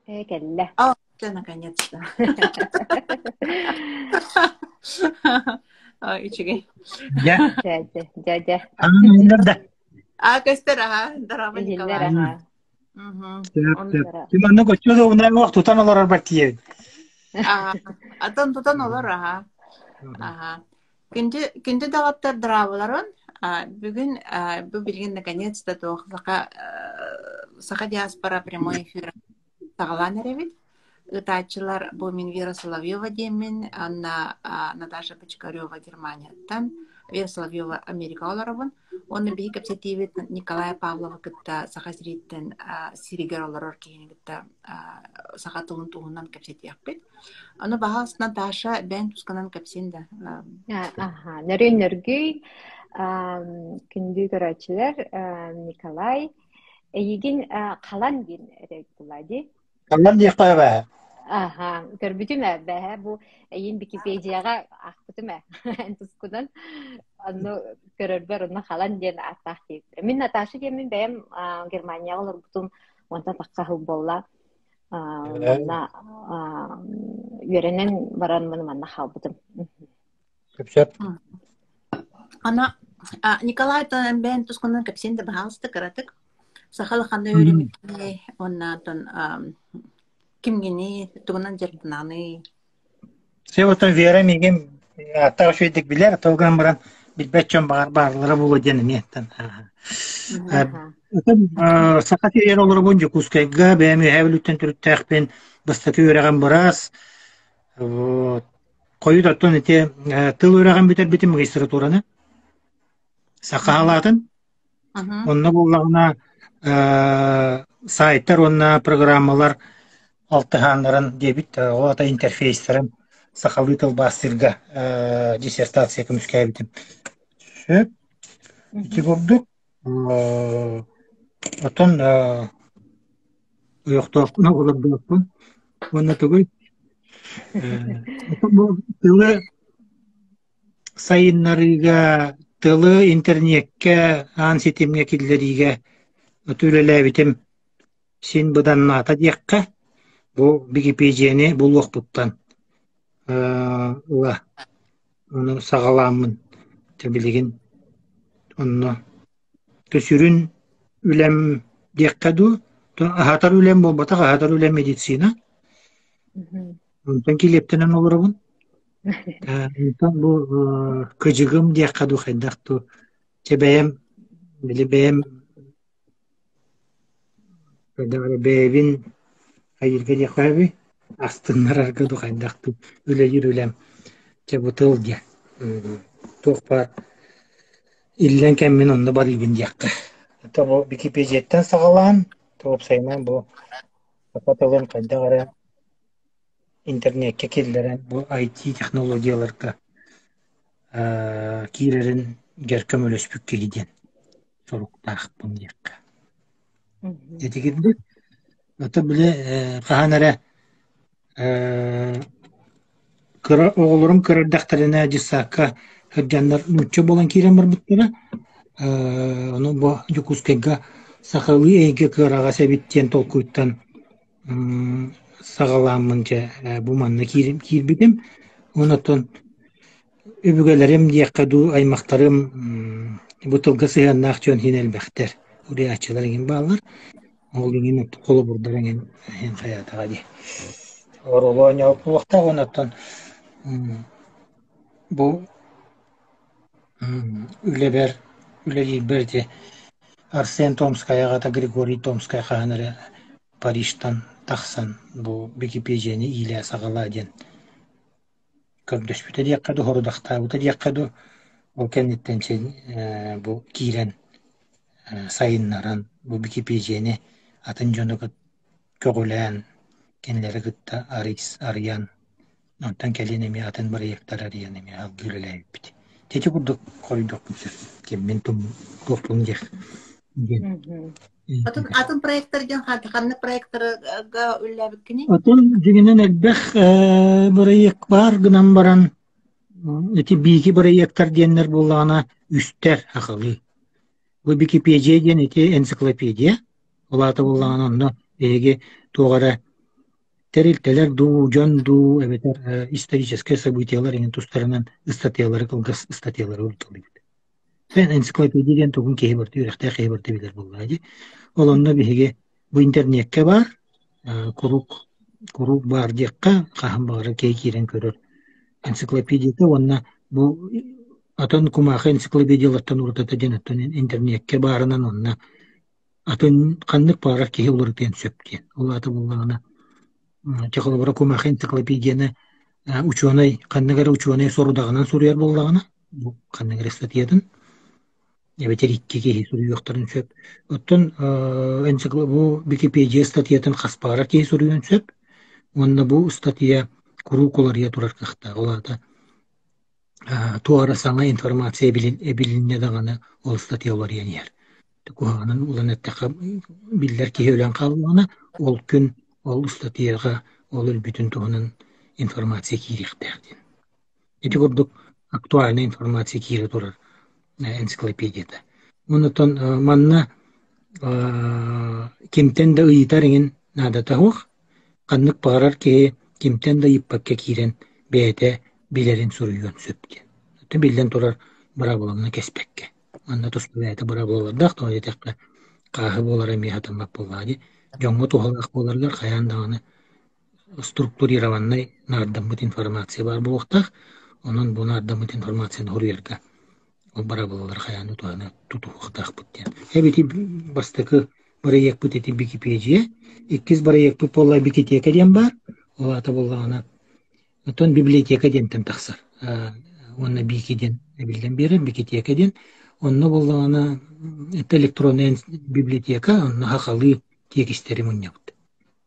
Ээ, кэллэ. О, ты наконец-то. Ой, үчүгэй. Дьэ, Дьэ, дьэ, дьэ, дьэ. анан да. А, көстөр аха, здорово, Иһиллэр Николай. аха. Мгм. Сөп, Он- сөп. Ким оннук оччо да унаах тутан олорор тиийэбин. Аха. Атын тутан олор аха. Аха. Күндү, күндү доҕоттор дорооболорун. А, бүгүн а, бу билигин наконец-то туох саха э, саха диаспора прямой эфир саҕалаан эрэбит. Ыытааччылар бу мин Вера Соловьева диэммин, Анна Наташа Бочкарева Германияттан, Вера Соловьева Америкаҕа олоробун. Уонна биһи кэпсэтиибит Николай Павловы кытта Саха сириттэн сиригэр олорор киһини кытта саха тылын туһунан кэпсэтиэхпит. Аны баһаас Наташа бэйэн тусканан кэпсиэн да. Аха, нөрүөн нөргүй күндү көрөөччүлэр Николай Эйигин халан диэн этэ буолла дии. Халан диэххэ эбээ. Аха, көрбүтүм ээ, бэһэ бу эйин Википедияҕа аахпытым ээ, эн тускунан. Онно көрөрбөр онно халан диэн ааттаах диэбиттэрэ. Мин Наташа диэммин бэйэм Германияҕа олорбутум уонтан тахса сыл буолла. Манна үөрэнэн баран манна хаалбытым. Сөп. Ана Николай бэйэн тускунан кэпсиэн да баһаалыста кыратык. Сахала ханна үөрэммиккиний уонна оттон кимҥиний, тугунан дьарыктананый? Сөп оттон Вера миигин аттаах үчүгэйдик билэр, тыл гынан баран билбэт дьон баҕар баарлара буолуо диэн эмиэ Отон Саха сиригэр олоробун Дьокуускайга, бэйэм Үөһээ Бүлүүттэн төрүттээхпин, бастакы үөрэҕим быраас. Вот. Хойут оттон ити тыл үөрэҕин бүтэрбитим магистратураны. Саха халаатын. Онно буоллаҕына сайтар уонна программалар алтыһааннарын диэбит, ол ата интерфейстарын сахалыы тылбаастыырга диссертация көмүскээбитим. Сөп. Ити курдук. Оттон ойохтоохпун, оҕолордоохпун уонна тугуй тылы сайыннарыыга, тылы интернеккэ, аан ситимҥэ киллэриигэ үлэлээбитим син быданнаата диэххэ, бу Википедияны булуохпуттан ыла ону саҕалааммын дьэ билигин онно сүрүн үлэм диэххэ дуу, аһатар үлэм буолбатах, аһатар үлэм медицина. Онтон килиэптэнэн олоробун. Онтон бу кыдьыгым диэххэ дуу хайдах дуу, чэ бэйэм били бэйэм Бэйэбин хайыырга диэххэ сөбүй, астыннарарга дуу хайдах дуу үлэлиир үлэм чэ бу тыл диэн туох баар иллэҥ кэммин онно барыыбын диэххэ. Это бу Википедияттан саҕалаан, уопсайынан бу саха тылын хайдах эрэ интернеккэ киллэрэн бу IT технологияларга киирэрин гэр көмөлөспүт киһи диэн соруктаахпын диэххэ. Итигирдик ото били хаһан эрэ кыра оҕолорум кыра эрдэхтэринэ дьыссаакка сылдьаннар нуучча буолан киирэн барбыттара. Ону бу Дьокуускайга сахалыы эйгэ кыараҕас эбит диэн толкуйтан саҕалааммын дьэ бу манна киирбитим. Онон Өбүгэлэрим диэххэ дуу, аймахтарым бу тылга сыһыаннаах дьон иһин элбэхтэр, уруйааччылар эҥин бааллар. Ол иҥин холобурдар эҥин иһин хайаатаҕа дии. Оруолу оонньообут буолуохтаах онон бу үлэбэр үлэлиирбэр ити Арсен Томскай аҕата Григорий Томскай хаһан эрэ Парижтан тахсан бу Википедияны иилээ-саҕалаа диэн Көрдөспүтэ диэххэ дуу, сорудахтаабыта диэххэ дуу, ол кэнниттэн син бу киирэн сайыннаран, бу Википедияны атын дьону көҕүлээн, кинилэри кытта арыйан, онтон кэлин эмиэ атын бырайыактары арыйан эмиэ салгыы үлэлээбиппит. Ити курдук хоруйдуохпун сөп. Киммин туохпун диэх диэн. Атын, атын проектар диэн ханнык проектарга үлэлээбиккиний? Атын дьиҥинэн элбэх бырайыак баар гынан баран ити биики бырайыактар диэннэр буоллаҕына үстэр сахалыы. Бу Википедия диэн ити энциклопедия. Ол аата буоллаҕына онно биһиги туох эрэ Тэрилтэлэр дуу, дьон дуу эбэтэр историческай событиелар иҥин тустарынан ыстатыйалары кылгас ыстатыйалары ылыталыыбыт. Энциклопедия диэн тугун киһи барыта үөрэхтээх киһи барыта билэр буоллаҕа дии. Ол онно биһиги бу интернеккэ баар, куруук куруук баар диэххэ, хаһан баҕарар киһи киирэн көрөр энциклопедията уонна бу атын кумаахы энциклопедиялартан уратыта диэн оттон интернеккэ баарынан уонна атын ханнык баҕарар киһи уларытыан сөп диэн. Ол аата буоллаҕына, чэ холобура кумаахы энциклопедияны учуонай ханнык эрэ учуонай сорудаҕынан суруйар буоллаҕына, бу ханнык эрэ ыстатыйатын эбэтэр икки киһи суруйуохтарын сөп. Оттон бу Википедия ыстатыйатын хас баҕарар киһи суруйуон сөп уонна бу ыстатыйа куруук уларыйа турар кыахтаах. Ол аата туох эрэ саҥа информация эбилиннэ даҕаны ол ыстатыйа уларыйан иһэр. Куһаҕанын ылан эттэххэ, биллэр киһи өлөн хааллаҕына, ол күн ол ыстатыйаҕа ол өлбүтүн туһунан информация киириэхтээх диэн. Ити курдук актуальнай информация киирэ турар энциклопедията. Онтон манна кимтэн да ыйытар иҥин наадата суох. Ханнык баҕарар киһи кимтэн да ыйыппакка киирэн бэйэтэ билэрин суруйуон сөп диэн. Биллэн турар, быраабыланы кэспэккэ. Манна туспа бэйэтэ быраабылалардаах, тоҕо диэтэххэ, хааһы буолара эмиэ сатаммат буоллаҕа дии. Дьоҥҥо туһалаах буоларыгар хайаан даҕаны структурированнай наардаммыт информация баар буолуохтаах. Онон бу наардаммыт информацияны суруйарга ол быраабылалары хайаан да туһана тутуһуохтаахпыт диэн. Эбити бастакы бырайыакпыт ити Википедия, иккис бырайыакпыт буолла Викитека диэн баар. Ол аата буоллаҕына оттон библиотека диэнтэн тахсар. Уонна Вики диэн эбиллэн биэрэр, Викитека диэн. Онно буоллаҕына это электронная библиотека, онно сахалыы тиэкистэри мунньабыт.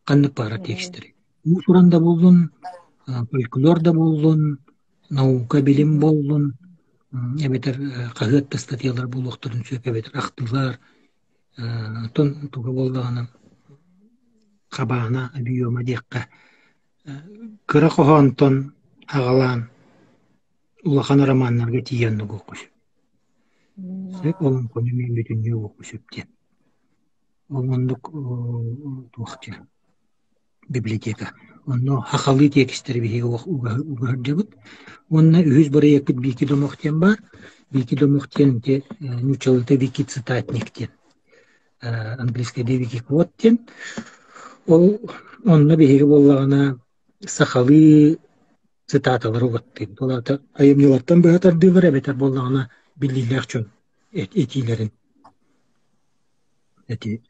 Ханнык баҕарар тиэкистэри. Уус-уран да буоллун, фольклор да буоллун, наука, билим буоллун, эбэтэр хаһыат да ыстатыйалар буолуохтарын сөп, эбэтэр ахтыылар, оттон туга буоллаҕына хабаана, объема диэххэ, кыра хоһоонтон аҕалаан улахан романнарга тиийэн оннугуохха сөп. Сөп, олоҥхону эмиэ бүтүннүү угуохха сөп диэн. Ол оннук туох диэн библиотека. Онно сахалыы тиэкистэри биһиги уга сылдьабыт. Уонна үһүс бырайыакпыт Вики Домох диэн баар. Вики Домох диэн ити нууччалыыта Вики Цитатник диэн. Английскайдыы Вики Квот диэн. Ол онно биһиги буоллаҕына сахалыы цитаталары угаттыыбыт. Ол аата айымньылартан быһа тардыылар эбэтэр буоллаҕына биллиилээх дьон этиилэрин эти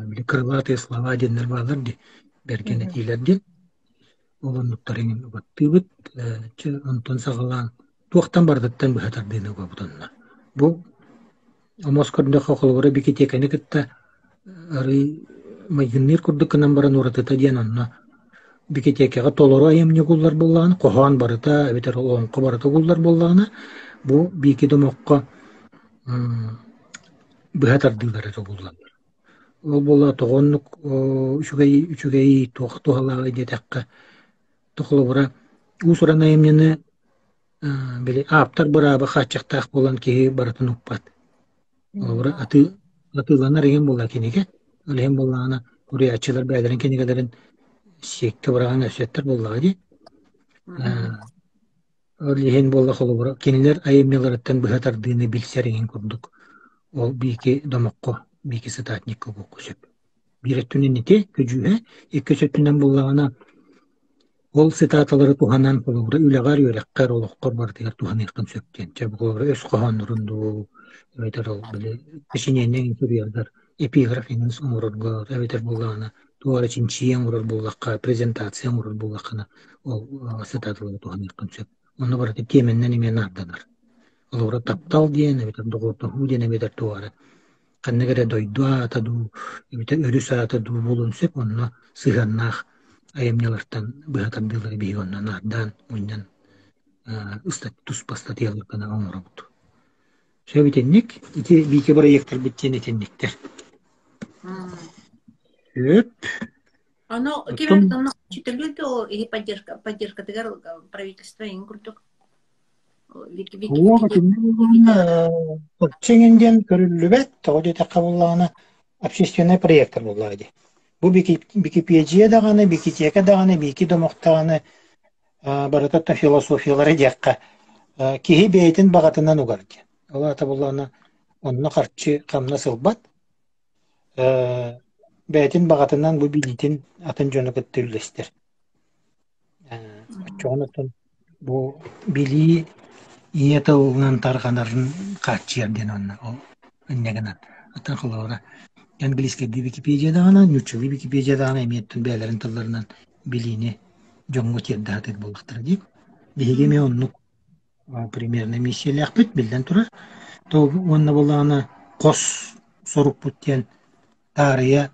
били крылатые слова диэннэр бааллар дии бэргэн этиилэр диэн ол оннуктары иҥин угаттыыбыт чэ онтон саҕалаан туохтан барытыттан быһа тардыыны угабыт онно бу омос көрдөххө холобура бикитиэкэни кытта арый майгынныыр курдук гынан баран уратыта диэн онно бикитиэкэҕэ толору айымньы угуллар буоллаҕына хоһоон барыта эбэтэр олоҥхо барыта угуллар буоллаҕына бу биики домоххо быһа тардыылар эрэ угуллаллар. Ол буолла тоҕо оннук үчүгэй үчүгэй туох туһалааҕый диэтэххэ, холобура уус-уран айымньыны били ааптар бырааба хааччахтаах буолан киһи барытын укпат. Холобура атыы атыыланар иһин буолла кинигэ, ол иһин буоллаҕына уруйааччылар бэйэлэрин кинигэлэрин сиэккэ быраҕан өссөттөр буоллаҕа дии. Ол иһин буолла холобура кинилэр айымньыларыттан быһа тардыыны билсэр иһин курдук ол биики домоххо, биики сытаатникка буолуохха сөп. Биир өттүнэн ити көдьүүһэ, иккис өттүнэн буоллаҕына ол цитаталары туһанан холобура үлэҕэр, үөрэххэр, олоххор барытыгар туһаныаххын сөп диэн. Чэ, холобура өс хоһооннорун дуу, эбэтэр ол били сочинение суруйаргар эпиграф иҥин оҥороргор, эбэтэр буоллаҕына туох эрэ чинчийии оҥорор буоллахха, презентация оҥорор буоллаххына, ол цитаталары туһаныаххын сөп. Онно барыта тиэмэннэн эмиэ наарданар. Холобура, таптал диэн, эбэтэр доҕордоһуу диэн, эбэтэр туох эрэ ханнык эрэ дойду аата дуу, эбэтэр өрүс аата дуу буолуон сөп, онно сыһыаннаах айымньылартан быһа тардыылары биһиги онно наардаан, мунньан туспа ыстатыйалар гына оҥоробут. Сөп итинник. Ити биики бырайыактарбыт диэн итинниктэр. Сөп. Ону ким онно учителю то или поддержка поддержкатыгар правительство иҥ курдук Уох итинник диэн көрүллүбэт, тоҕо диэтэххэ буоллаҕына общественный проектор буоллаҕа дии. Бу Бикипиэдьийэ даҕаны, Бикитиэкэ даҕаны, Биики домох даҕаны барыта философиялара диэххэ, киһи бэйэтин баҕатынан угар диэн. Ол аата буоллаҕына онно харчы хамнас ылбат, бэйэтин баҕатынан бу билиитин атын дьону кытта үллэстэр. Оччоҕуна оттон бу билии ийэ тылынан тарҕанарын хааччыйар диэн уонна ол инньэ гынан оттон холобура английскайдыы Википедия даҕаны, нууччалыы Википедия даҕаны эмиэ оттон бэйэлэрин тылларынан билиини дьоҥҥо тиэрдэ сатыыр буоллахтара дии. Биһиги эмиэ оннук примерно миссиялээхпит, биллэн турар. То уонна буоллаҕына хос сорукпут диэн таарыйа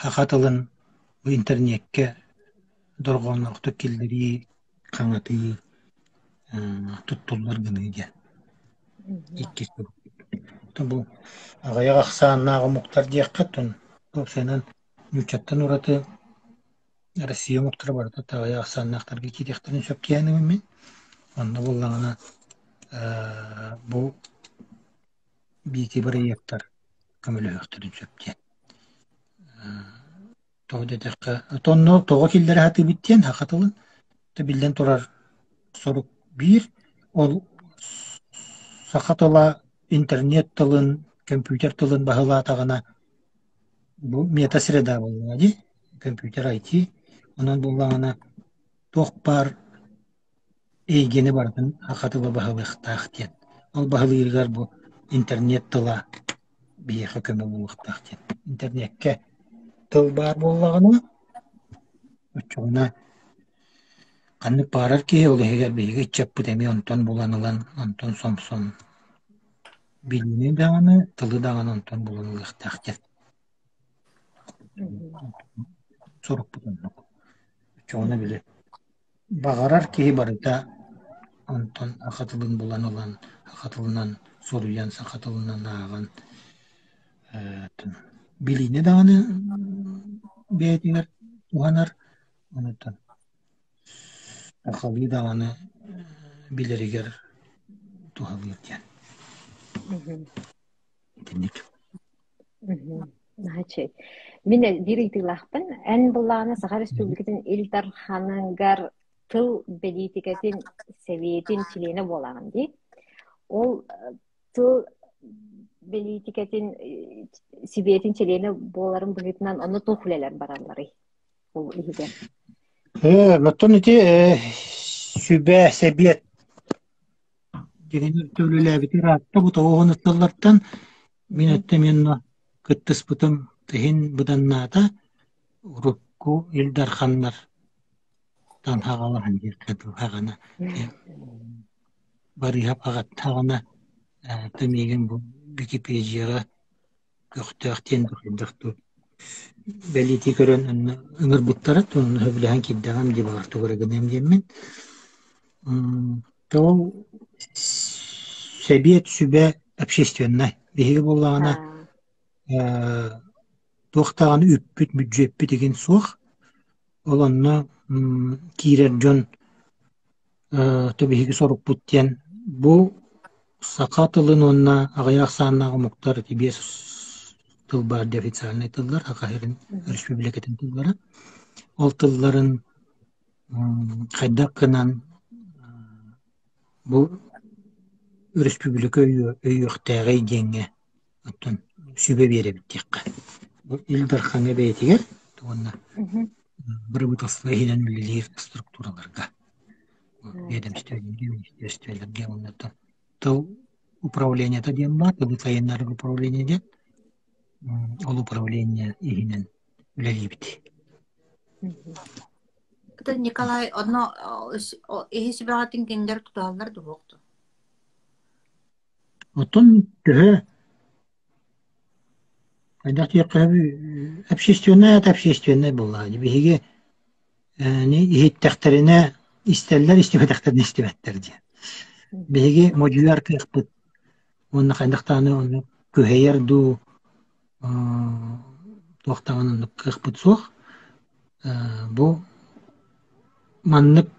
саха тылын бу интернеккэ дорҕоонноохтук киллэрии, хаҥатыы туттуллар гыныы диэн. Иккис бу аҕыйах ахсааннаах омуктар диэххэ, оттон уопсайынан нууччаттан ураты Россия омуктара барыта аҕыйах ахсааннаахтарга киириэхтэрин сөп киһи мин. Онно буоллаҕына бу биики бырайыактар көмөлөһүөхтэрин сөп диэн. Тоҕо диэтэххэ, онно тоҕо киллэрэ сатыыбыт диэн саха тылын биллэн турар сорук биир, ол саха тыла интернет тылын, компьютер тылын баһылаатаҕына бу мета-среда буоллаҕа дии, компьютер IT. Онон буоллаҕына туох баар эйгэни барытын саха тыла баһылыахтаах диэн. Ол баһылыырыгар бу интернет тыла биһиэхэ көмө буолуохтаах диэн. Интернеккэ тыл баар буоллаҕына, оччоҕуна ханнык баҕарар киһи, ол иһигэр биһиги ыччаппыт эмиэ онтон булан ылан, онтон сомсон билиини даҕаны, тылы даҕаны онтон булан ылыахтаах диэн. Сорукпут оннук. Оччоҕуна били Баҕарар киһи барыта онтон саха тылын булан ылан, саха тылынан суруйан, саха тылынан ааҕан билиини даҕаны бэйэтигэр туһанар, онтон сахалыы даҕаны билэригэр туһалыыр диэн. Итинник. Наһаа үчүгэй. Мин биир ыйытыылаахпын. Эн былаана Саха Республикатын Ил Дарханыгар тыл бэлиитикэтин сэбиэтин чилиэнэ буолаҕын дии. Ол тыл бэлиитикэтин сэбиэтин чилиэнэ буоларын быһыытынан онно туох үлэлэр баралларый ол иһигэр? Оттон ити сүбэ, сэбиэт Дьиҥинэн үлэлээбитэ ыраатта бу тоҕуһун сыллартан мин өттө эмиэ кыттыспытым иһин быданнаата урукку Ил Дарханнар хаҕалаһан диэххэ дуу хаҕана Барыыһап аҕаттаҕына миигин бу Википедияҕа көхтөөх диэн хайдах дуу бэлиэтии көрөн онно ыҥырбыттара онно сөбүлэһэн киирдэҕим дии баҕар тугу эрэ гыныам диэммин ол сэбиэт сүбэ общественнай биһиги буоллаҕына туох даҕаны үппүт бүддьүөппүт игин суох ол онно киирэр дьон то биһиги сорукпут диэн бу саха тылын уонна аҕыйах ахсааннаах омуктар ити биэс тыл баар дии официальнай тыллар Саха сирин өрөспүүбүлүкэтин тыллара. Ол тылларын хайдах гынан бу өрөспүүбүлүкэ өйүөхтээҕий диэҥҥэ оттон сүбэ биэрэбит диэххэ. Бу Ил Дархаҥҥа бэйэтигэр уонна бырабыыталыстыба иһинэн үлэлиир структураларга биэдэмистибэлэргэ, министиэристибэлэргэ уонна тыл управлениета диэн баар, тылы сайыннарар управление диэн. Ол управление иһинэн үлэлиибит. Николай, онно иһи сүбэҕитин кинилэр тутуһаллар дуо? Оттон төһө хайдах диэххэ общественнай аата общественнай буоллаҕа дии. Биһиги иһиттэхтэринэ истэллэр, истибэтэхтэринэ истибэттэр диэн. Биһиги модьуйар кыахпыт уонна хайдах даҕаны онно күһэйэр дуу, туох даҕаны оннук кыахпыт суох. Бу маннык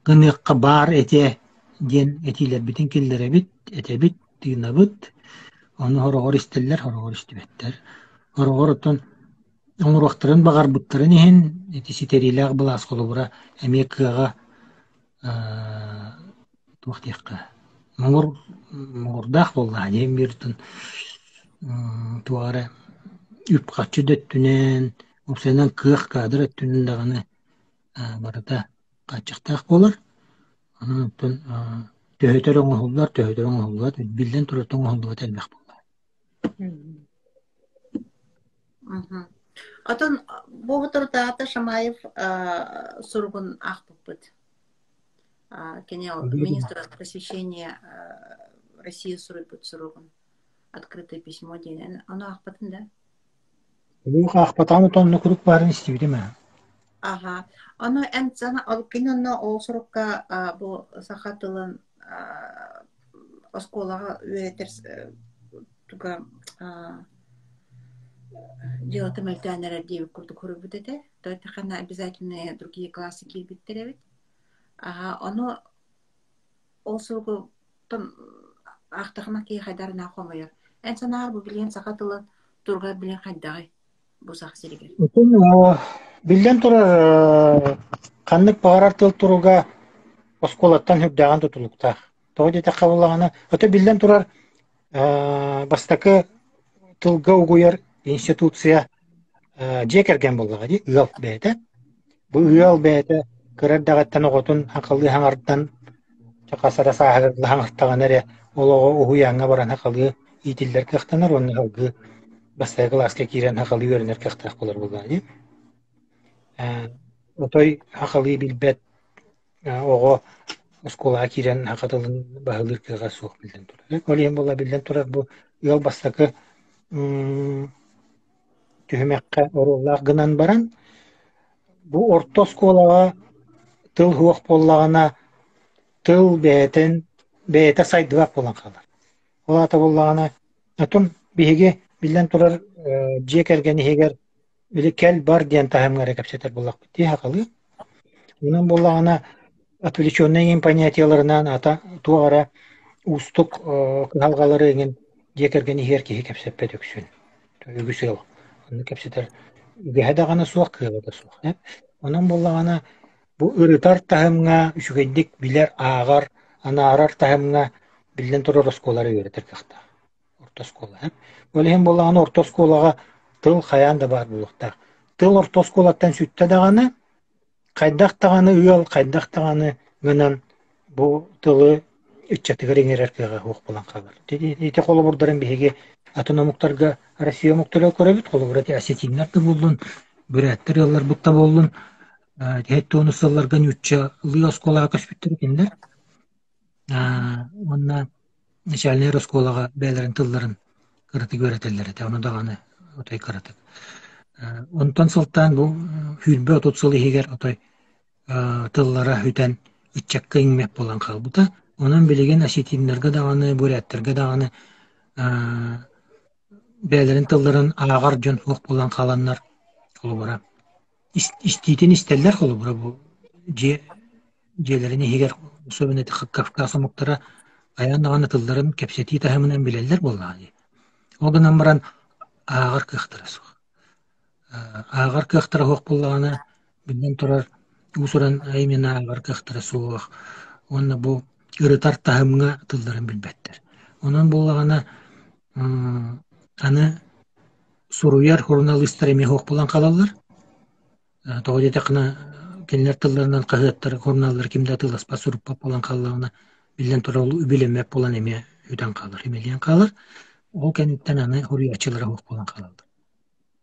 гыныахха баар этэ диэн этиилэрбитин киллэрэбит, этэбит, тыынабыт. Ону сороҕор истэллэр, сороҕор истибэттэр. Сороҕор оттон Оҥоруохтарын баҕарбыттарын иһин ити ситэриилээх былаас холобура эмиэ кыаҕа туох диэххэ муҥур муҥурдаах буоллаҕа дии бииртэн туох эрэ үп-харчы да өттүнэн, уопсайынан кыах каадыр өттүнэн даҕаны барыта хааччахтаах буолар. Онон оттон төһөтө эрэ оҥоһуллар, төһөтө эрэ оҥоһуллубат, биллэн турар оҥоһуллубат элбэх буоллаҕа. Мгм. Отон бу соторутааҕыта Шамаев суругун аахпыппыт. Кини министр просвещения России суруйбут суругун открытое письмо диэн. Ону аахпатын да? Сурук аахпатаҕым отонно куруук баарын истибитим ээ. Аха. Ону эн сана ол кини онно ол сурукка бу саха тылын оскуолаҕа үөрэтэр туга дьыалата мөлтөөн эрэр диэбит курдук суруйбут этэ. То эттэххинэ обязательные другие классы киирбиттэр эбит. Аха, ону ол суругуттан аахтахына киһи хайдарынан хомойор. Эн санааҕар бу билигин саха тылын туруга билигин хайдаҕый бу саха сиригэр? Отон биллэн турар ханнык баҕарар тыл туруга оскуолаттан сүрдээҕин тутулуктаах. Тоҕо диэтэххэ буоллаҕына, ото биллэн турар бастакы тылга угуйар институция дьиэ кэргэн буоллаҕа дии, ыал бэйэтэ. Бу ыал бэйэтэ кыра эрдэҕиттэн оҕотун сахалыы саҥардан, хас эрэ сааһыгар саҥартаҕына эрэ ол оҕо уһуйааҥҥа баран сахалыы иитиллэр кыахтанар уонна салгыы бастакы кылааска киирэн сахалыы үөрэнэр кыахтаах буолар буоллаҕа дии. Отой сахалыы билбэт оҕо оскуолаҕа киирэн саха тылын баһылыыр кыаҕа суох биллэн турар. Ол иһин буолла биллэн турар бу ыал бастакы түһүмэххэ оруоллаах гынан баран, бу орто оскуолаҕа тыл суох буоллаҕына, тыл бэйэтин бэйэтэ сайдыбат буолан хаалар. Ол аата буоллаҕына, отун биһиги биллэн турар дьиэ кэргэн иһигэр били кэл-бар диэн таһымҥа эрэ кэпсэтэр буоллахпыт дии сахалыы. Онон буоллаҕына отвлеченнай иҥин понятиеларынан ата туох эрэ уустук кыһалҕалары иҥин дьиэ кэргэн иһигэр киһи кэпсэппэт үксүн. Үгүс ыал онно кэпсэтэр үгэһэ даҕаны суох, кыаҕа да суох. Онон буоллаҕына бу ырытар таһымҥа үчүгэйдик билэр, ааҕар, анаарар таһымҥа биллэн турар оскуолалары үөрэтэр кыахтаах. Орто оскуола. Ол иһин буоллаҕына орто оскуолаҕа тыл хайаан да баар буолуохтаах. Тыл орто оскуолаттан сүттэ даҕаны, хайдах даҕаны ыал, хайдах даҕаны гынан бу тылы ыччатыгар иҥэрэр кыаҕа суох буолан хаалар. Ити холобурдарын биһиги атын омуктарга, Россия омуктарыгар көрөбүт. Холобура ити осетиннар да буоллун, бүрээттэр ыалларбыт да буоллун, тиһэт сылларга нууччалыы оскуолаҕа көспүттэр кинилэр. Уонна начальнай оскуолаҕа бэйэлэрин тылларын кыратык үөрэтэллэр этэ, ону даҕаны отой кыратык. Онтон сылтаан бу 20-30 сыл иһигэр отой тыллара сүтэн ыччакка иҥмэт буолан хаалбыта. Онон билигин осетиннарга даҕаны, буряттарга даҕаны бэйэлэрин тылларын ааҕар дьон суох буолан хааланнар холобура истиитин истэллэр холобура бу дьиэ дьиэлэрин иһигэр особенно ити Кавказ омуктара хайаан даҕаны тылларын кэпсэтии таһымынан билэллэр буоллаҕа дии. Ол гынан баран ааҕар кыахтара суох. Ааҕар кыахтара суох буоллаҕына, биллэн турар, уус-уран айымньыны ааҕар кыахтара суох уонна бу ырытар таһымҥа тылларын билбэттэр. Онон буоллаҕына, аны суруйар суруналыыстар эмиэ суох буолан хаалаллар. Тоҕо диэтэххинэ, кинилэр тылларынан хаһыаттары, сурунааллары ким да атыыласпат, суруппат буолан хааллаҕына, биллэн турар, ол үбүлэммэт буолан эмиэ сүтэн хаалар, имэлийэн хаалар. Ол кэнниттэн аны суруйааччылара суох буолан хаалаллар.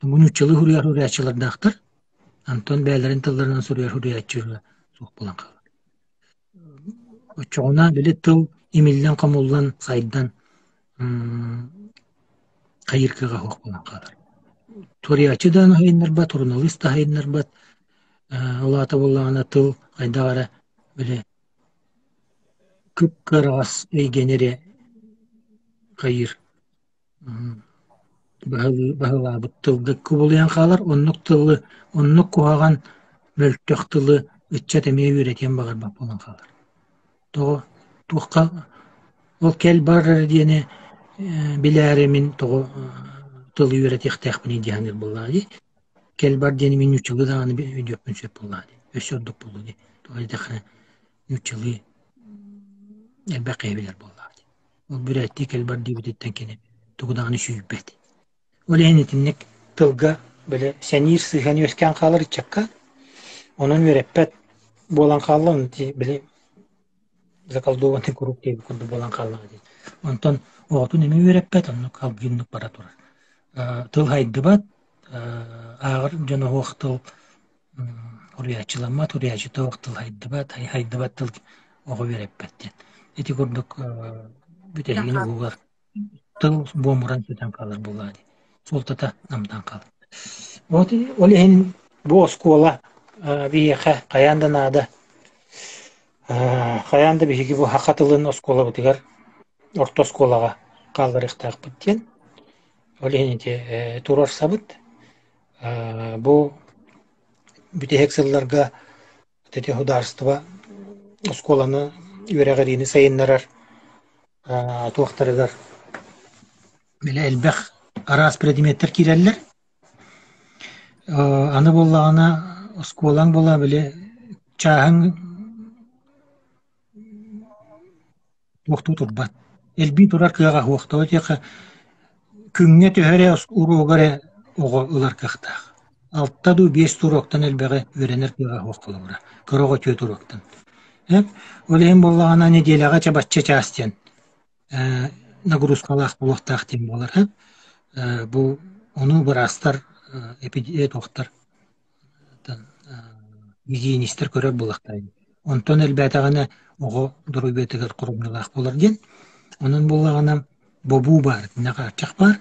Нууччалыы суруйар суруйааччылардаахтар, онтон бэйэлэрин тылларынан суруйар суруйааччылара суох буолан хаалар. Оччоҕуна били тыл имиллэн-хомуллан, сайдан хайыыр кыаҕа суох буолан хаалар. Суруйааччы да аһыйыннарбат, суруналыыс да аһыйыннарбат, ол аата буоллаҕына тыл хайдах эрэ били кып-кыараҕас эйгэни эрэ хайыыр Баһылаабыт тылга кубулуйан хаалар, оннук тылы, оннук куһаҕан, мөлтөх тылы ыччат эмиэ үөрэтиэн баҕарбат буолан хаалар. Тоҕо туохха ол кэл-бар эрэ диэни билээри мин тоҕо тылы үөрэтиэхтээхпиний дии саныыр буоллаҕа дии. Кэл-бар диэни мин нууччалыы даҕаны өйдүөхпүн сөп буоллаҕа дии, өссө ордук буолуо дии. Тоҕо диэтэххинэ нууччалыы элбэх киһи билэр буоллаҕа дии. Ол бүрээттии кэл-бар диэбититтэн кини тугу даҕаны сүүйбэт. Ол иһин итинник тылга били сэниир сыһыан үөскээн хаалар ыччакка, онон үөрэппэт буолан хаалла, ону били заколдованный круг диэбит курдук буолан хааллаҕа дии. Онтон оҕотун эмиэ үөрэппэт, оннук салгыы оннук бара турар. Тыл хайдыбат, ааҕар дьон оһох тыл уруйааччыламмат, уруйааччыта оһох тыл хайдыбат, хайдыбат тыл оҕо үөрэппэт диэн. Ити курдук бүтэһигин уһугар тыл буомуран сүтэн хаалар буоллаҕа дии. Суолтата намтаан хаалар. Вот ол иһин бу оскуола биһиэхэ хайаан да наада. Хайаан да биһиги бу саха тылын оскуолабытыгар орто оскуолаҕа хаалларыахтаахпыт диэн. Ол иһин ити туруорсабыт. Бу бүтэһик сылларга ити судаарыстыба оскуоланы үөрэҕириини сайыннарар туохтарыгар били элбэх араас предметтэр киирэллэр. Аны буоллаҕына оскуолаҥ буола били чааһыҥ туохтуу турбат. Элбии турар кыаҕа суох. Тоҕо диэххэ күҥҥэ төһө эрэ уруогу эрэ оҕо ылар кыахтаах. Алта дуу, биэс да уруоктан элбэҕи үөрэнэр кыаҕа суох холобура. Кыра оҕо түөрт уруоктан. Ол иһин буоллаҕына нэдиэлэҕэ чэ бачча чаас диэн нагрузкалаах буолуохтаах диэн буолар. Бу ону быраастар туохтар гигиенистэр көрөр буоллахтара дии. Онтон элбээтэҕинэ оҕо доруобуйатыгар хоромньулаах буолар диэн. Онон буоллаҕына бобуу баар, итиннэ хааччах баар.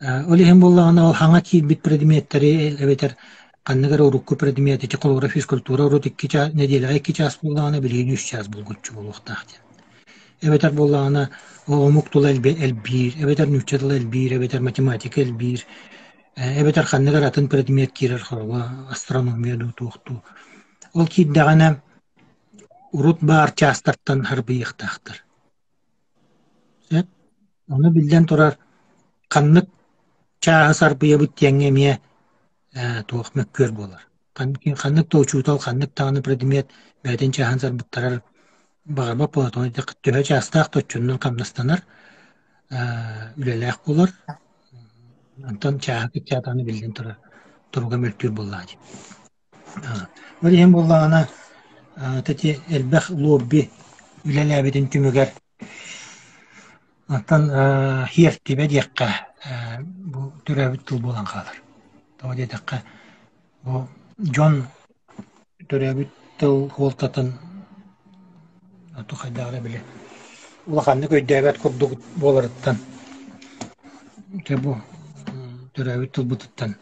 Ол иһин буоллаҕына ол хаҥа киирбит предметтэри эбэтэр ханнык эрэ урукку предмет ити холобура физкультура урут икки чаас нэдиэлэҕэ икки чаас буоллаҕына билигин үс чаас булгуччу буолуохтаах диэн. Эбэтэр буоллаҕына ол омук тыла элбиир, эбэтэр нуучча тыла элбиир, эбэтэр математика элбиир, эбэтэр ханнык эрэ атын предмет киирэр холобура астрономия дуу туох дуу. Ол киирдэҕинэ урут баар чаастартан харбыйыахтаахтар. Сөп. Ону биллэн турар ханнык чааһы сарбыйабыт диэҥҥэ эмиэ туох мөккүөр буолар. Ханнык да учуутал, ханнык даҕаны предмет бэйэтин чааһын сарбыттарар баҕарбат буолар. Тоҕо диэтэххэ төһө чаастаах да оччонон хамнастанар, үлэлээх буолар. Онтон чааһы кыччаатаҕына биллэн турар туруга мөлтүүр буоллаҕа дии. Ол иһин буоллаҕына ити элбэх лобби үлэлээбитин түмүгэр оттон сиэртибэ диэххэ бу төрөөбүт тыл буолан хаалар. Тоҕо диэтэххэ бу дьон төрөөбүт тыл суолтатын хайдах эрэ били улаханнык өйдөөбөт курдук буоларыттан дьэ бу төрөөбүт тылбытыттан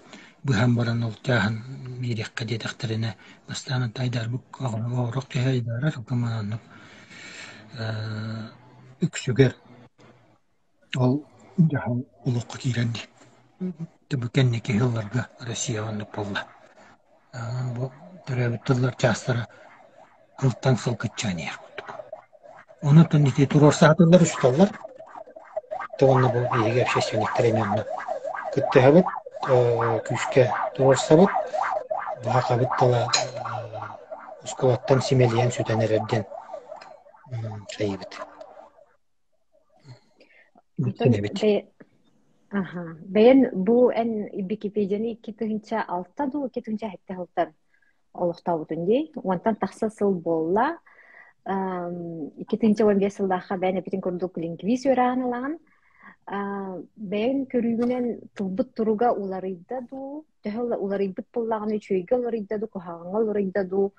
быһан баран ол чааһын биэриэххэ диэтэхтэринэ бастаан айдаарбыт оҕорох киһи айдаарар оннук үксүгэр ол дьаһал олоххо киирэр дии. Бу кэнники сылларга Россияҕа оннук буолла. Бу төрөөбүт тыллар чаастара сылтан сыл кыччаан иһэр курдук. Онон ити туруорсаатыллар, усталлар. Уонна бу биһиги общественниктар эмиэ онно кыттыһабыт, күүскэ туруорсабыт. Баһахабыт тыла оскуолаттан симэлийэн сүтэн эрэр диэн хайыыбыт. Онтон аха бэйэн бу эн Википедияны 2006 дуу, 2007 сылтан олохтообутун дии. Уонтан тахса сыл буолла. 2015 сыллаахха бэйэн эпитин курдук лингвист үөрэҕин ылаҕын. Бэйэн көрүүгүнэн тылбыт туруга уларыйда дуу, төһө уларыйбыт буоллаҕына үчүгэйгэ уларыйда дуу, куһаҕаҥҥа уларыйда дуу,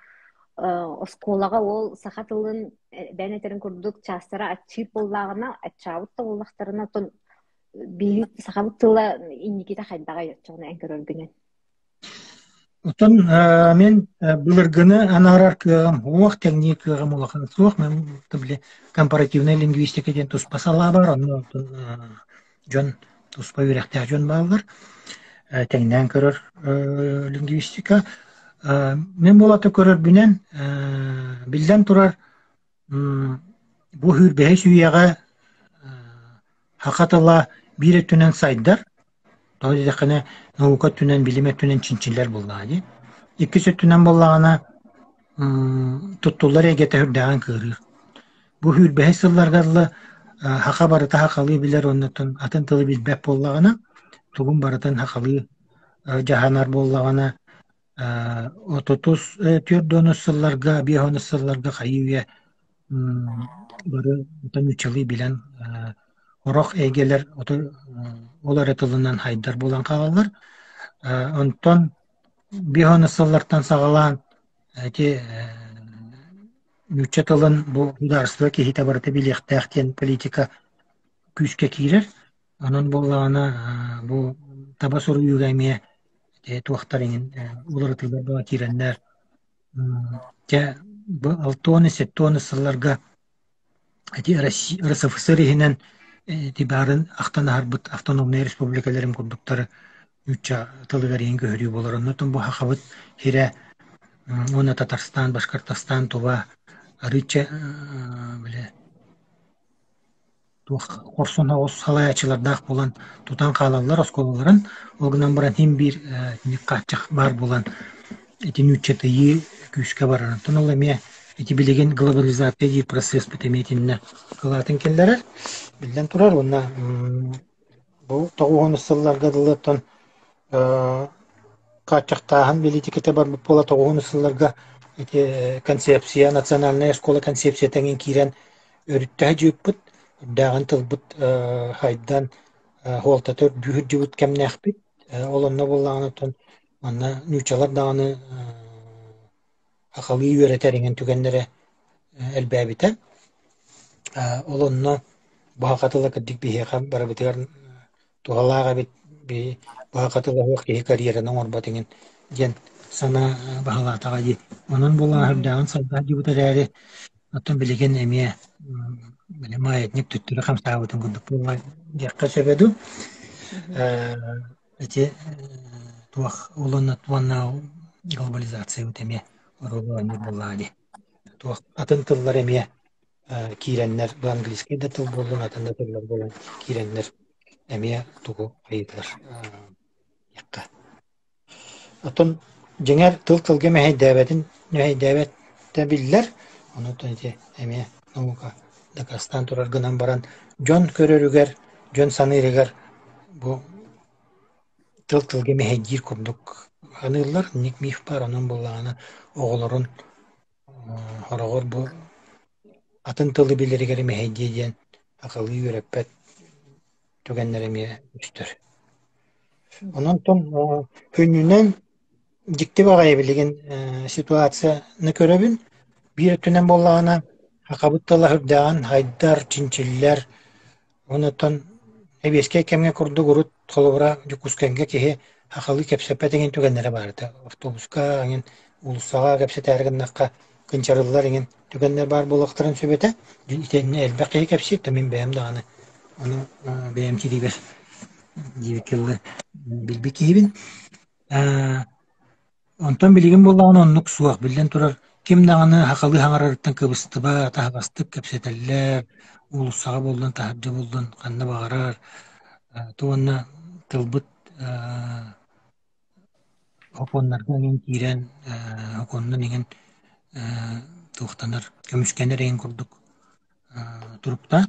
оскуолаҕа ол саха тылын бэйэн этэрин курдук чаастара аччыыр буоллаҕына, аччаабыт да буоллахтарына, оттон биһиги сахабыт тыла инникитэ хайдаҕай оччоҕуна эн көрөргүнэн? Оттон мин былыргыны анаарар кыаҕым суох, тэҥниир кыаҕым улахан суох. Мин били компаративнай лингвистика диэн туспа салаа баар, онно оттон дьон туспа үөрэхтээх дьон бааллар. Тэҥнээн көрөр лингвистика. Мин буолата көрөрбүнэн, биллэн турар, бу сүүрбэһис үйэҕэ саха тыла биир өттүнэн сайдар. Тоҕо диэтэххинэ, наука өттүнэн, билим өттүнэн чинчиллэр буоллаҕа дии. Иккис өттүнэн буоллаҕына, туттуллар эйгэтэ сүрдээҕин кыарыыр. Бу сүүрбэһис сылларга дылы саха барыта сахалыы билэр уонна атын тылы билбэт буоллаҕына, тугун барытын сахалыы дьаһанар буоллаҕына, отутус 40 сылларга, 50 сылларга хайыы-үйэ бары нууччалыы билэн сорох эйгэлэр ол эрэ тылынан хайдар буолан хаалаллар. Онтон 50 сыллартан саҕалаан ити нуучча тылын бу государство киһитэ барыта билиэхтээх диэн политика күүскэ киирэр. Онон буоллаҕына бу таба суруйууга эмиэ туохтар иҥин уларытыылар бөҕө киирэннэр дьэ бу 60-70 сылларга ити РСФСР иһинэн ити баарын ахтан аһарбыт автономнай республикаларым курдуктары нуучча тылыгар иһин көһөрүү буолар. Оннотон бу сахабыт сирэ уонна Татарстан, Башкортостан, Тува арыычча били туох хорсун оҕус салайааччылардаах буолан тутан хаалаллар оскуолаларын. Ол гынан баран син биир итинник хааччах баар буолан ити нууччатыйыы күүскэ барар. Онтон ол эмиэ ити билигин глобализация диир процесспыт эмиэ итиннэ кылаатын киллэрэр. Биллэн турар уонна бу 90 сылларга дылы оттон хааччахтааһын бэлиитикэтэ барбыт буола 90 сылларга ити концепция национальная школа концепцията эҥин киирэн өрүттэһэ дьыыппыт үрдээҕин тылбыт хайдан суолтата үрдүү сылдьыбыт кэмнээхпит ол онно буоллаҕына оттон манна нууччалар даҕаны сахалыы үөрэтэр иҥин түгэннэрэ элбээбитэ. Ол онно баһаха тыла кырдьык биһиэхэ барыбытыгар туһалаах эбит, баһаха тыла суох киһи карьераны оҥорбот иҥин диэн санаа баһылаатаҕа дии. Онон буоллаҕа сүрдээҕин салгыы дьыбыт эрээри, оттон билигин эмиэ били маятник төттөрү хамсаабытын курдук буолла диэххэ сөбө дуу. Ити туох уонна глобализациябыт эмиэ оруолу оонньуур буоллаҕа дии. Туох атын тыллар эмиэ киирэннэр, бу английскай да тыл буоллун, атын да тыллар буолан киирэннэр эмиэ тугу хайыылар диэххэ. Оттон дьиҥэр тыл тылга мэһэйдээбэтин мэһэйдээбэт да биллэр, онон ити эмиэ наука дакаастаан турар гынан баран дьон көрөрүгэр, дьон саныырыгар бу тыл тылга мэһэйдиир курдук саныыллар. Инник миф баар, онон буоллаҕына оҕолорун сороҕор бу атын тылы билэригэр мэһэйдиэ диэн сахалыы үөрэппэт түгэннэр эмиэ үстэр. Онон күнүнэн дьикти баҕайы билигин ситуацияны көрөбүн. Биир өттүнэн буоллаҕына, сахабыт тыла сүрдээҕин хайдар, чинчиллэр. Онуттан сэбиэскэй кэмҥэ курдук урут холобура Дьокуускайга киһи сахалыы кэпсэппэт эҥин түгэннэрэ баар этэ. Автобуска эҥин уулуссаҕа кэпсэтээри гыннахха кынчарыллар эҥин түгэннэр баар буолуохтарын сөп этэ. Итиннэ элбэх киһи кэпсиир, то мин бэйэм даҕаны ону бэйэм кириибэр диэбиккэ дылы билбит киһибин. Онтон билигин буоллаҕына оннук суох. Биллэн турар, ким даҕаны сахалыы саҥарарыттан кыбыстыбат, аһаҕастык кэпсэтэллэр, уулуссаҕа буоллун, таһырдьа буоллун, ханна баҕарар. Уонна тылбыт Сокуоннарга эҥин киирэн, сокуонунан иҥин туохтанар, көмүскэнэр эҥин курдук туруктаах,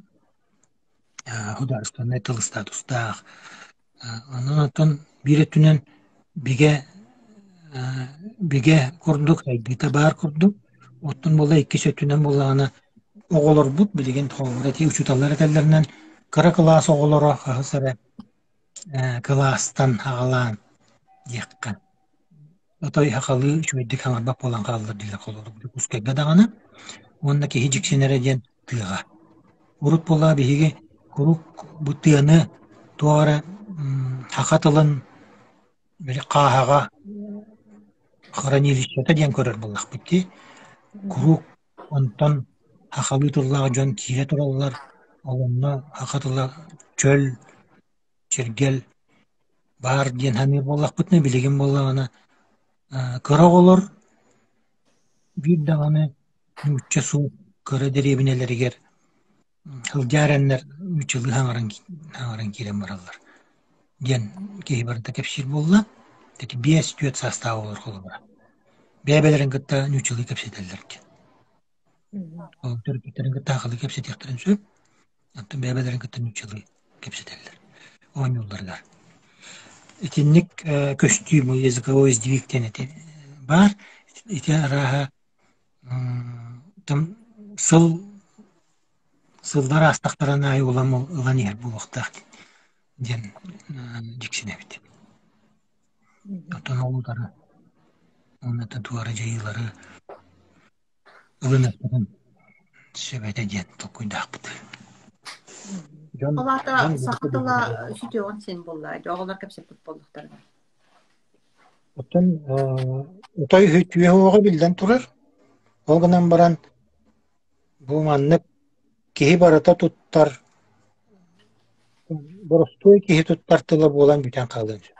художественнай тыл статустаах. Онон оттон биир өттүнэн бигэ бигэ курдук, сайдыыта баар курдук. Оттон буолла иккис өттүнэн буоллаҕына оҕолорбут билигин холобура ити учууталлар этэллэринэн кыра кылаас оҕолоро хаһыс эрэ кылаастан аҕалаан диэххэ отой сахалыы үчүгэйдик саҥарбат буолан хааллар дииллэр холобур Дьокуускайга даҕаны уонна киһи дьиксинэрэ диэн тыаҕа. Урут буоллаҕа биһиги куруук бу тыаны туох эрэ саха тылын били хааһаҕа хранилищета диэн көрөр буоллахпыт дии. Куруук онтон сахалыы тыллаах дьон киирэ тураллар, ол онно саха тыла чөл, чиргэл баар диэн саныыр буоллахпытына, билигин буоллаҕына кыра оҕолор биир даҕаны нуучча суох кыра дэриэбинэлэригэр сылдьа эрэннэр нууччалыы саҥаран саҥаран киирэн бараллар. диэн киһи барыта кэпсиир буолла. Ити 5-4 саастаах оҕолор холобура. Бэйэ-бэйэлэрин кытта нууччалыы кэпсэтэллэр диэн. Ол төрөппүттэрин кытта сахалыы кэпсэтиэхтэрин сөп. Оттон бэйэ-бэйэлэрин кытта нууччалыы кэпсэтэллэр оонньуулларыгар. Итинник көстүү языковой сдвиг диэн ити баар. Ити арааһа там сыл сыллар аастахтарына аайы улам ылан иһэр буолуохтаах диэн дьиксинэбит. Оттон ол утары уонна туора дьайыылары ылыныахпытын сөп этэ диэн толкуйдаахпыт. Дьон Ол аата дьон саха барыта тыла билбэтэ. сүтүөҕүн син буолла, оҕолор кэпсэппит буоллахтарына. Оттон отой үтүө уоҕа биллэн турар. Ол гынан баран бу маннык киһи барыта туттар, боростуой киһи туттар тыла буолан бүтэн хаалыан сөп.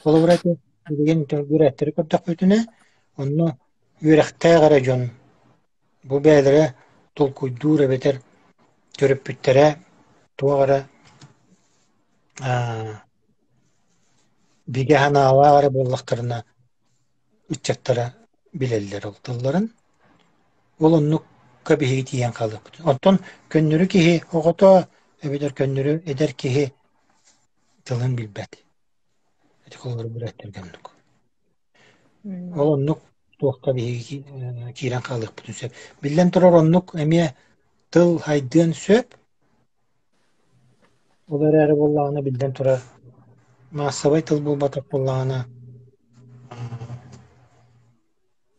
Холобура ити билигин үөрэхтэри көрдөхпүтүнэ, онно үөрэхтээх эрэ дьон бу бэйэлэрэ толкуйдуур эбэтэр төрөппүттэрэ туох эрэ бигэ санаалаах эрэ буоллахтарына ыччаттара билэллэр ол тылларын. Ол оннукка биһиги тиийэн хаалыахпыт. Оттон көннөрү киһи оҕото эбэтэр көннөрү эдэр киһи тылын билбэт. Ити холобур бүрээттэргэ оннук. Ол оннук туохха биһиги киирэн хаалыахпытын сөп. Биллэн турар оннук эмиэ тыл хайдыан сөп. Ол эрээри буоллаҕына биллэн турар маассабай тыл буолбатах буоллаҕына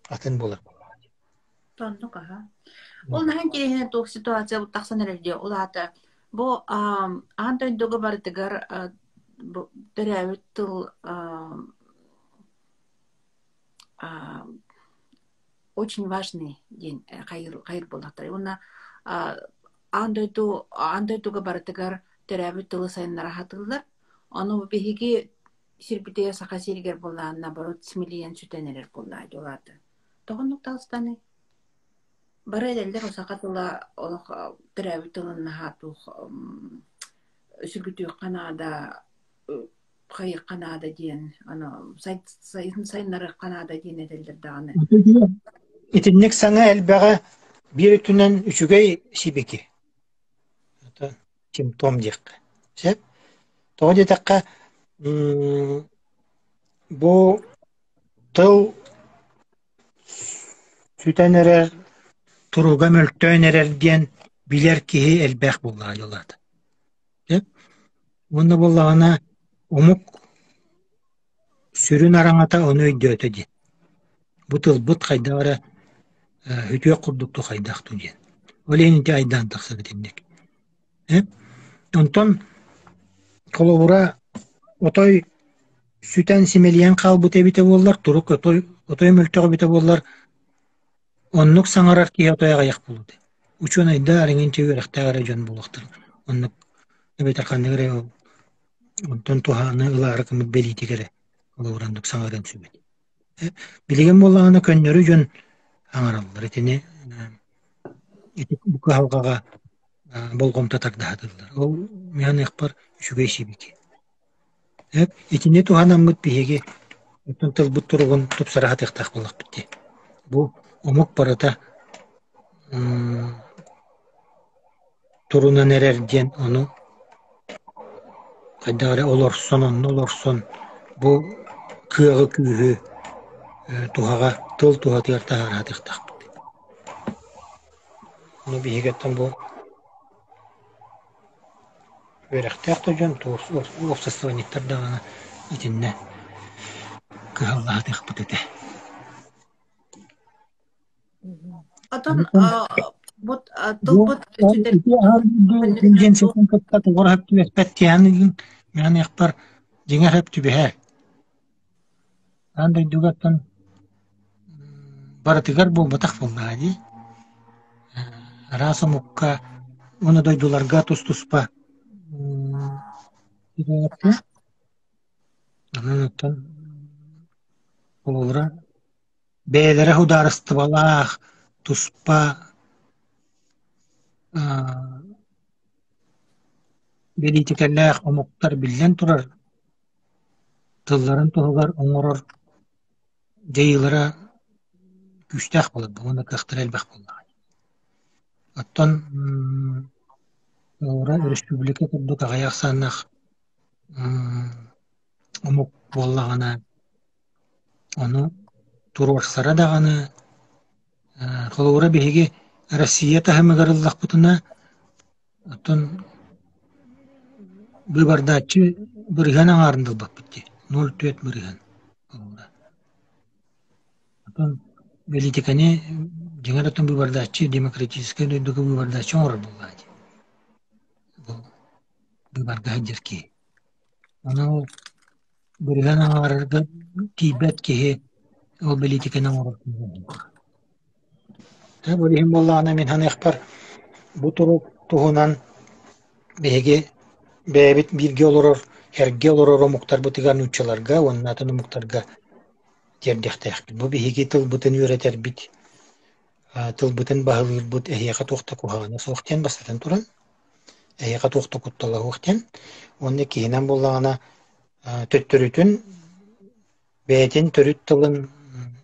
атын буолар буоллаҕа дии. Оннук аһа. Ол наһаа интэриэһинэй туох ситуация тахсан эрэр дии. Ол аата бу аан дойдуга барытыгар бу төрөөбүт тыл очень важный диэн хайыр хайыр буоллахтара. Уонна аан дойду аан дойдуга барытыгар төрөөбүт тылы сайыннара сатыыллар. Ону биһиги сирбитигэр Саха сиригэр буоллаҕына наоборот симэлийэн сүтэн эрэр буоллаҕа дии ол аата. Тоҕо оннук таҕыстаный? Бары этэллэр саха тыла олох төрөөбүт тылын наһаа туох сүргүтүөххэ наада, хайыахха наада диэн, аны сайыннарыахха наада диэн этэллэр даҕаны. Итинник саҥа элбэҕэ биир өттүнэн үчүгэй сибики. Симптом диэххэ сөп. Тоҕо диэтэххэ, бу тыл сүтэн эрэр, туруга мөлтөөн эрэр диэн билэр киһи элбэх буоллаҕа дьоллоото. Уонна буоллаҕына омук сүрүн араҥата ону өйдөөтө диэн. Бу тылбыт хайдах эрэ үтүөх курдук дуу хайдах дуу диэн. Ол иһин ити айдаан тахсар итинник. Онтон холобура отой сүтэн симэлийэн хаалбыт эбитэ буоллар, турук отой, отой мөлтөх эбитэ буоллар, оннук саҥарар киһи отой аҕыйах буолуо этэ. Учуонайдар эҥин үөрэхтээх эрэ дьон буолуохтара. Оннук эбэтэр ханнык эрэ онтон туһааны ылаары гыммыт бэлиитик эрэ холобура оннук саҥарыан сөп этэ. Билигин буоллаҕына көннөрү дьон аҥараллар итини ити бу кыһалҕаҕа болҕомто тардаһатыллар. Ол миэхэ үчүгэй сибики. Итини туһанаммыт биһиги оттон тылбыт туругун тупсара сатыахтаах буоллахпыт дии. Бу омук барыта турунан эрэр диэн ону хайдах эрэ олорсон, онно олорсон бу кыаҕы күүһү туһаҕа, тыл туһатыгар таһаара сатыахтаахпыт. Ону биһиги оттон бу үөрэхтээх да дьон, уопсастыбанньыктар даҕаны итиннэ кыһалла сатыахпыт этэ. Отон бут тылбыт сүтэр диэн ситин кытта тугу эрэ түбэспэт киһи мин дьиҥэр сөп түбэһэр. Аан дойдуга оттон барытыгар буолбатах буоллаҕа дии. Араас омукка уонна дойдуларга тус-туспа Онон оттон холобура бэйэлэрэ судаарыстыбалаах туспа бэлиитикэлээх омуктар биллэн турар. тылларын туһугар оҥорор дьайыылара күүстээх буолар уонна кыахтара элбэх буоллаҕа. Оттон өрөспүүбүлүкэ курдук аҕыйах ахсааннаах омук буоллаҕына, ону туруорсара даҕаны, холобура биһиги Россия таһымыгар ыллахпытына, оттон быыбардааччы бырыһыан аҥаарын да ылбаппыт дии, 0,4 бырыһыан холобура. Оттон бэлиитикэни дьиҥэр оттон быыбардааччы демократическай дойдуга быыбардааччы оҥорор буоллаҕа дии. Бу быыбарга сылдьар киһи. Ону ол бырыһыан аҥаарыгар тиийбэт киһи ол бэлиитикэни оҥорор Ол иһин буоллаҕына мин саныахпар бу турук туһунан биһиги бэйэбит бииргэ олорор, эргэ олорор омуктарбытыгар нууччаларга уонна атын омуктарга тиэрдиэхтээхпит. Бу биһиги тылбытын үөрэтэрбит, тылбытын баһылыырбыт эһиэхэ туох да куһаҕана суох диэн бастатан туран, эһиэхэ туох да куттала суох диэн. Уонна иккиһинэн буоллаҕына төттөрүтүн бэйэтин төрүт тылын,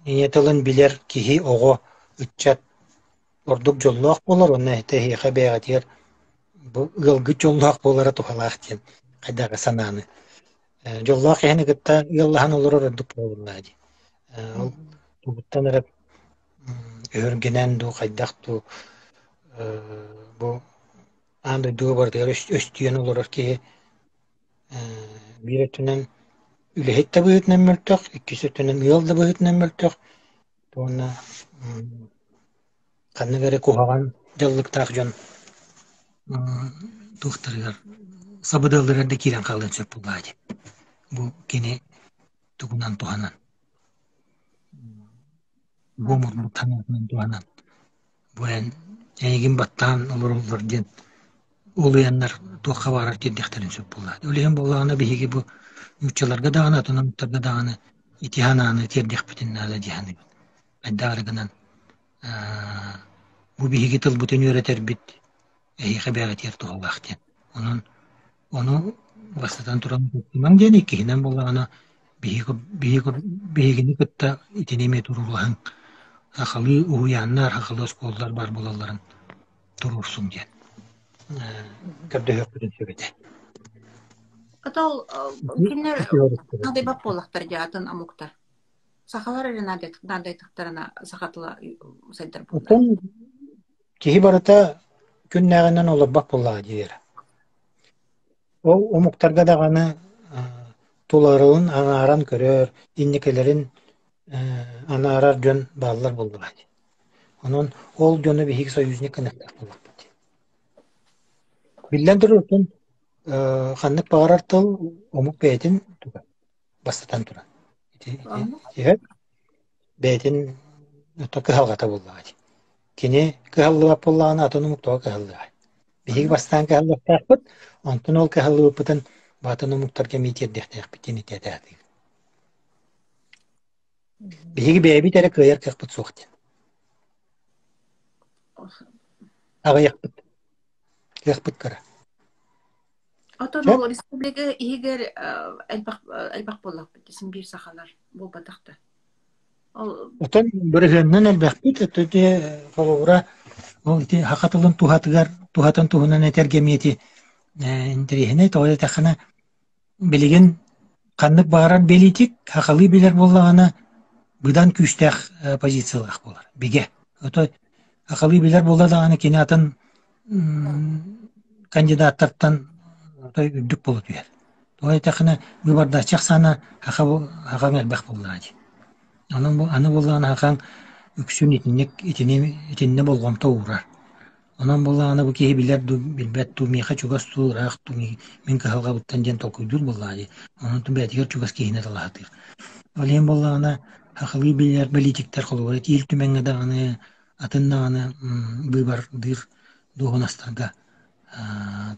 ийэ тылын билэр киһи, оҕо, ыччат ордук дьоллоох буолар уонна эһиэхэ бэйэҕитигэр бу ыалгыт дьоллоох буолара туһалаах диэн хайдах эрэ санааны дьоллоох киһини кытта ыаллаһан олорор ордук буолуннаа дии. Ол тугуттан эрэ өһүргэнэн дуу, хайдах дуу бу аан дойдуга барытыгар өстүйэн олорор киһи биир өттүнэн үлэһит да быһыытынан мөлтөх, иккис өттүнэн ыал да быһыытынан мөлтөх уонна ханнык эрэ куһаҕан дьаллыктаах дьон туохтарыгар сабыдыалларыгар да киирэн хаалыан сөп буоллаҕа дии. Бу кини тугунан туһанан бу омурбут санаатынан туһанан бу эн эйигин баттаан олороллор диэн улуйаннар туохха баҕарар тиэрдиэхтэрин сөп буоллаҕа. Ол иһин буоллаҕына биһиги бу нууччаларга даҕаны, атын омуктарга даҕаны ити санааны тиэрдиэхпитин наада дии саныыбын. Хайдах эрэ гынан бу биһиги тылбытын үөрэтэрбит эһиэхэ бэйэҕитигэр туһалаах диэн. Онон ону бастатан туран туттумаҥ диэн иккиһинэн буоллаҕына биһиги биһиги биһигини кытта итини эмиэ туруулаһыҥ. Сахалыы уһуйааннар, сахалыы оскуолалар баар буолалларын туруорсуҥ диэн көрдөһүөхпүтүн сөп этэ. Отол кинилэр наадыйбат буоллахтар дии атын омуктар. Сахалар эрэ наадыйдахтарына саха тыла сайдар буолла. Оттон киһи барыта күннээҕинэн олорбот буоллаҕа диир. Ол омуктарга даҕаны туларын анааран көрөр, инникилэрин анаарар дьон бааллар буоллаҕа дии. Онон ол дьону биһиги союзник гыныахтаах буоллахпыт дии. Биллэн турар, оттон ханнык баҕарар тыл омук бэйэтин туга бастатан туран. Ити, ити, бэйэтин кыһалҕата буоллаҕа дии. Кини кыһаллыбат буоллаҕына атын омук тоҕо кыһаллыаҕай? Биһиги бастаан кыһаллыахтаахпыт, онтон ол кыһаллыбыппытын атын омуктарга эмиэ тиэрдиэхтээхпит диэн этэ Биһиги бэйэбит эрэ кыайар кыахпыт суох диэн. Аҕыйахпыт. Кыахпыт кыра. Отон ол республика иһигэр элбэх элбэх буоллахпыт син биир сахалар буолбатах да. Ол Отон бырыһыанынан элбэхпит, ити холобура ол ити саха тылын туһатыгар туһатын туһунан этэргэ эмиэ ити интэриэһинэй тоҕо диэтэххинэ билигин ханнык баҕарар бэлиитик сахалыы билэр буоллаҕына быдан күүстээх позициялаах буолар бигэ. Ото сахалыы билэр буолла даҕаны кини атын кандидаттартан үрдүк буола түһэр. Тоҕо диэтэххинэ быыбардааччы ахсаана сахаҥ элбэх буоллаҕа дии. Онон аны буоллаҕына сахаҥ үксүн итинник итини итиннэ болҕомто уурар. Онон буоллаҕына бу киһи билэр дуу, билбэт дуу, миэхэ чугас дуу, ыраах дуу, мин кыһалҕабыттан диэн толкуйдуур буоллаҕа дии. Онон бэйэтигэр чугас киһини талаһатыыр. Ол иһин буоллаҕына сахалыы билэр политиктэр холобура Ил Түмэҥҥэ даҕаны атын даҕаны быыбардыыр дуоһунастарга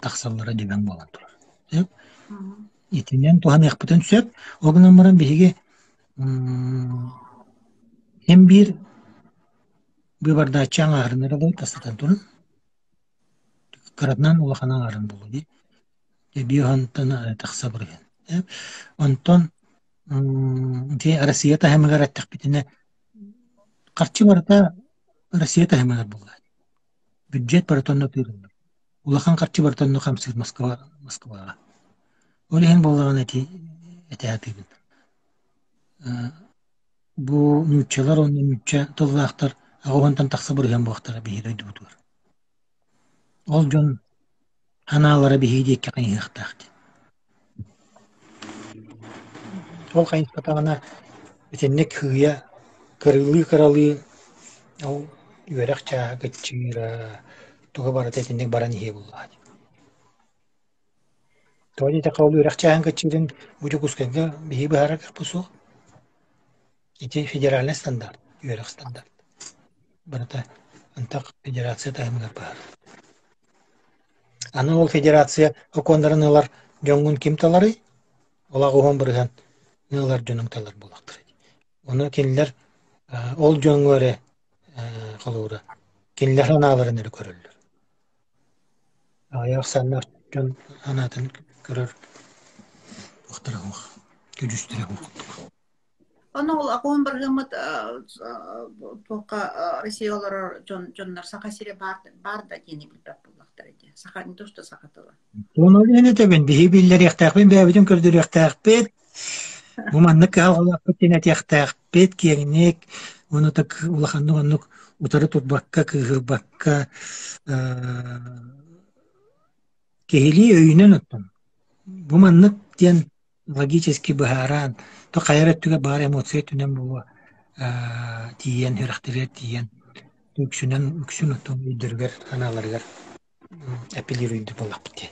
тахсаллара дөбөҥ буолан турар. Итинэн туһаныахпытын сөп. Ол гынан баран биһиги син биир быыбардааччы аҥаарын эрэ бастатан туран кыратынан улахан аҥаарын буолуо дии. Эбии онтон тахса барыһын. Онтон Ити Россия таһымыгар эттэхпитинэ, харчы барыта Россия таһымыгар буолла. Бюджет барыта онно тыырыллар. Улахан харчы барыта онно хамсыыр Москва Москваҕа. Ол иһин буоллаҕына ити этэ сатыыбын. Бу нууччалар уонна нуучча тыллаахтар 80-тан тахса бырыһыан буолуохтара биһиги дойдубутугар. Ол дьон санаалара биһиги диэки хайыһыахтаах диэн. Ол хайыспатаҕына итинник сыыйа кырылыы-кыралыы ол үөрэх чааһа кыччыыра, туга барыта итинник баран иһиэ буоллаҕа дии. Тоҕо диэтэххэ ол үөрэх чааһын кыччыырын бу Дьокуускайга биһиги быһаарар кыахпыт суох. Ити федеральнай стандарт, үөрэх стандарт. Барыта ынтах федерация таһымыгар баар. Аны ол федерация сокуоннарын ылар дьоҥҥун ким таларый? Ол 80% ылар дьонуҥ талар буоллахтара. Ону кинилэр ол дьоҥҥо эрэ холобура кинилэр санааларын эрэ көрөллөр. Аҕыйах ахсааннаах дьон санаатын көрөр туохтара суох, көдьүүстэрэ суох курдук. Ону ол акуун барыһыммыт туохха Россия олорор дьон дьоннор Саха сирэ баар баар да диэни билбэт буоллахтара дии. Саха не то что саха тыла. Ону иһин этэбин, биһи биллэриэхтээхпин, бэйэбитин көрдөрүөхтээхпит. Бу маннык кыһалҕалаахпыт диэн этиэхтээхпит, киэҥник, уонна так улаханнык оннук утары турбакка, кыыһырбакка, киһилии өйүнэн оттон. Бу маннык диэн логически быһааран, то хайа эрэ өттүгэр баар эмоция өттүнэн буолуо тиийэн, сүрэхтэригэр тиийэн, үксүнэн үксүн оттон өйдөрүгэр, санааларыгар апеллируйдур буоллахпыт дии.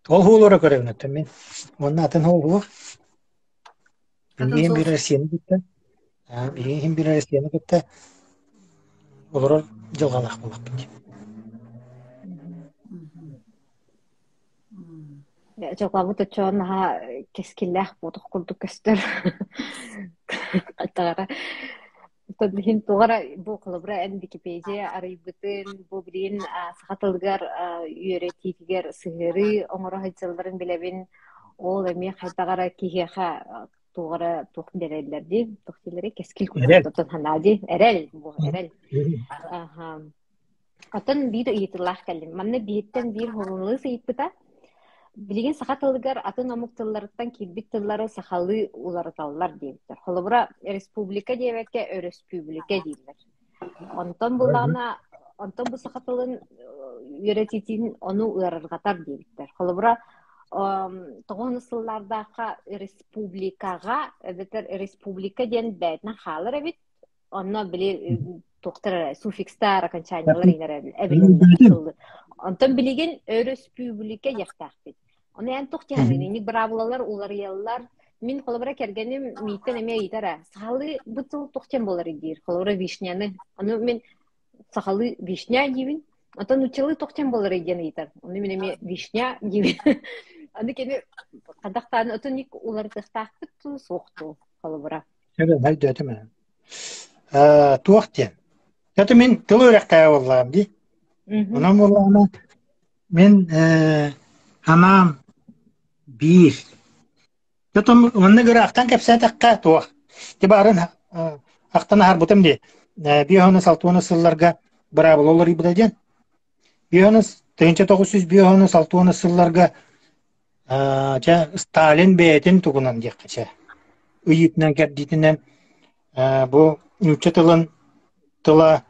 Ол уолура көрөбүн оттон мин. Уонна атын уол уох. Атын Билигин суол биир Россияны кытта, билигин биир Россияны кытта олорор дьылҕалаах буоллахпыт дии. Дьылҕабыт оччоҕо наһаа кэскиллээх буолуох курдук көстөр. Хаттаҕара Иһин туох эрэ бу холобура эн Википедия арыйбытын, бу билигин саха тылыгар үөрэтиитигэр сыһыарыы оҥоро сылдьалларын билэбин. Ол эмиэ хайдах эрэ киһиэхэ туох эрэ туох биэрэллэр дии, туох дииллэрий кэскил Эрэл. курдук оттон санаа дии. Эрэл, бу эрэл. Аха. Оттон биир ыйытыылаах кэллим. Манна бииртэн биир суруналыыс ыйыппыта. Билигин саха тылыгар атын омук тылларыттан киирбит тыллары сахалыы уларыталлар диэбиттэр. Холобура, республика диэбэккэ өрөспүүбүлүкэ дииллэр. Онтон буллаҕына, онтон бу саха тылын үөрэтиитин ону ыарырҕатар диэбиттэр. Холобура, тоҕус сыллардаахха республикаҕа эбэтэр республика диэн бэйэтинэн хаалар эбит, Онно били туохтар эрэ суффикстар, окончаниелар иҥэр эбилиннэр тыллы. Онтон билигин өрөспүүбүлүкэ диэхтээхпит. Ону эн туох диэххиний? Инник быраабылалар уларыйаллар. Мин холобура кэргэним мииттэн эмиэ ыйытар ээ. Сахалыы бу тыл туох диэн буоларый диир. Холобура вишняны. Ону мин сахалыы вишня диибин. Оттон нууччалыы туох диэн буоларый диэн ыйытар. Ону мин эмиэ вишня диибин. Аны кини хайдахтаан отон ник уларытыахтаахпыт дуу, суох дуу холобура. Өйдөөтүм ээ. Туох диэн? Это мин тыл үөрэхтээҕэ буоллаҕым дии. Онон буоллаҕына мин санаам биир. Тотум маннык ыраахтан кэпсээтэххэ туох? Ти баарын ахтан аһарбытым дии. 5 60 сылларга быраабыла уларыйбыта диэн. 1960 сылларга Чэ, Сталин бэйэтин тугунан диэххэ чэ, ыйыытынан-кэрдиитинэн бу нуучча тылын тыла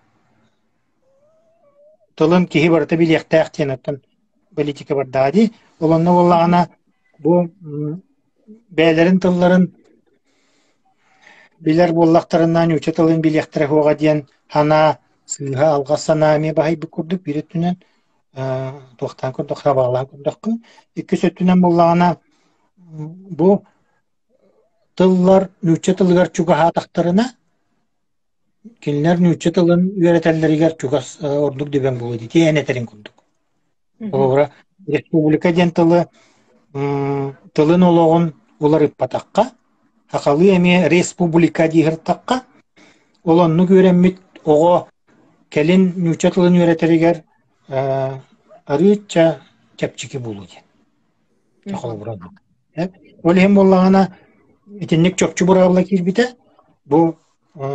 тылын киһи барыта билиэхтээх диэн оттон политика бардаҕа дии. Ол онно буоллаҕына бу бэйэлэрин тылларын билэр буоллахтарына нуучча тылын билиэхтэрэ суоҕа диэн санаа сыыһа алҕас санаа эмиэ баһыйбыт курдук биир өттүнэн туохтаан көрдөх сабаҕалаан көрдөххө иккис өттүнэн буоллаҕына бу тыллар нуучча тылыгар чугаһаатахтарына кинилэр нуучча тылын үөрэтэллэригэр чугас ордук дөбөҥ буолуо дии эн этэрин курдук холобура республика диэн тылы тылын олоҕун уларыппатахха сахалыы эмиэ республика дии сырыттахха ол оннук үөрэммит оҕо кэлин нуучча тылын үөрэтэригэр арыычча чэпчэки буолуо диэн. Холобура Ол иһин буоллаҕына итинник чопчу быраабыла киирбитэ. Бу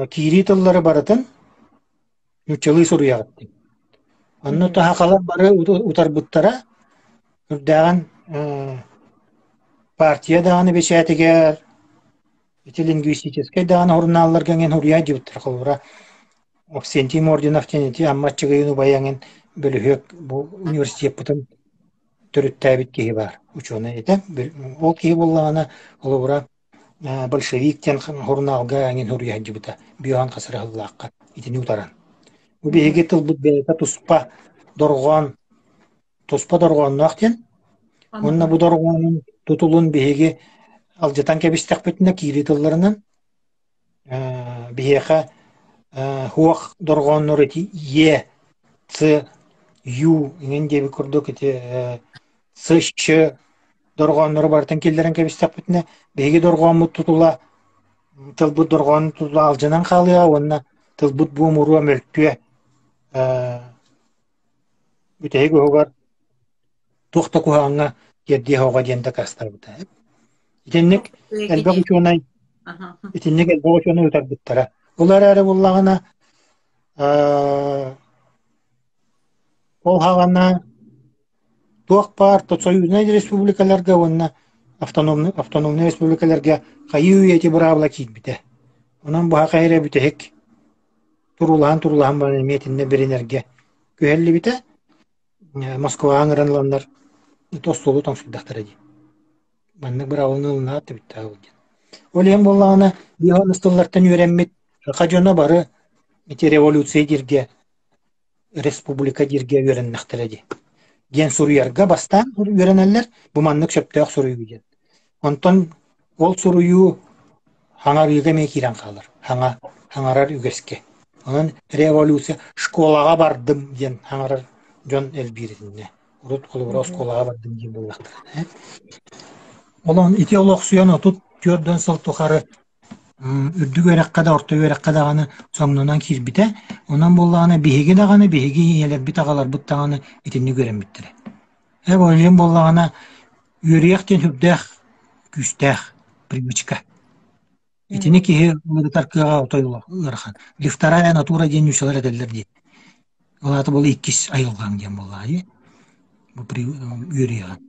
киирии тыллары барытын нууччалыы суруйаҕыт диэн. Онно таһахалар бары утарбыттара. Үрдээҕин партия даҕаны бэчээтигэр ити лингвистическэй даҕаны сурунаалларга эҥин суруйа дьибиттэр холобура Авксентий Мординов диэн ити Амма Аччыгыйын убайа эҥин бөлүһүөк бу университеппытын төрүттээбит киһи баар учуонай этэ. Ол киһи буоллаҕына холобура «Большевик» диэн сурунаалга эҥин суруйа сылдьыбыта Бүөҕэн Хасырыһыллаахха итини утаран. Бу биһиги тылбыт бэйэтэ туспа дорҕоон туспа дорҕоонноох диэн уонна бу дорҕоонун тутулун биһиги алдьатан кэбистэхпитинэ киирии тылларынан биһиэхэ хуох дорҕооннор ити е, ц, ю иҥин диэбит курдук ити с, щ дорҕооннору барытын киллэрэн кэбистэхпитинэ биһиги дорҕооммут тутула тылбыт дорҕоонун тутула алдьанан хаалыаҕа уонна тылбыт буомуруо мөлтүө бүтэһик уһугар туох да куһаҕаҥҥа тиэрдиэ суоҕа диэн дакаастаабыта. Итинник элбэх учуонай итинник элбэх учуонай утарбыттара. Ол эрээри буоллаҕына ол хаҕана туох баар союзнай республикаларга уонна автономнай автономнай республикаларга хайыы-үйэ ити быраабыла киирбитэ. Онон быһа эрэ бүтэһик туруулаһан-туруулаһан баран эмиэ итиннэ бэринэргэ күһэллибитэ. Москваҕа ыҥыран ыланнар остуолу тоҥсуйдахтара дии. Маннык быраабыланы ылынаат да бүттэҕэ ол диэн. Ол иһин буоллаҕына биоһон тыллартан үөрэммит саха дьоно бары ити революция дииргэ республика дииргэ үөрэннэхтэрэ дии. Диэн суруйарга бастаан үөрэнэллэр, бу маннык сөптөөх суруйуу диэн. Онтон ол суруйуу хаҥарыыга эмиэ киирэн хаалар, хаҥа, хаҥарар үгэскэ. Онон революция школаҕа бардым диэн хаҥарар дьон элбиир итиннэ. Урут холобура оскуолаҕа бардым диэн буоллахтарына. Олон ити олохсуйан 34 сыл тухары үрдүк үөрэххэ да, орто үөрэххэ даҕаны соҥнонон киирбитэ. Онон буоллаҕына биһиги даҕаны, биһиги ийэлэрбит, аҕаларбыт даҕаны итинник үөрэммиттэрэ. Ээ, ол буоллаҕына үөрүйэх диэн сүрдээх күүстээх привычка. Итини киһи уларытар кыаҕа отой ыарахан. Вторая натура диэн нууччалар этэллэр дии. Ол аата буолла иккис айылҕаҥ диэн буоллаҕа дии. Бу үөрүйэҕин.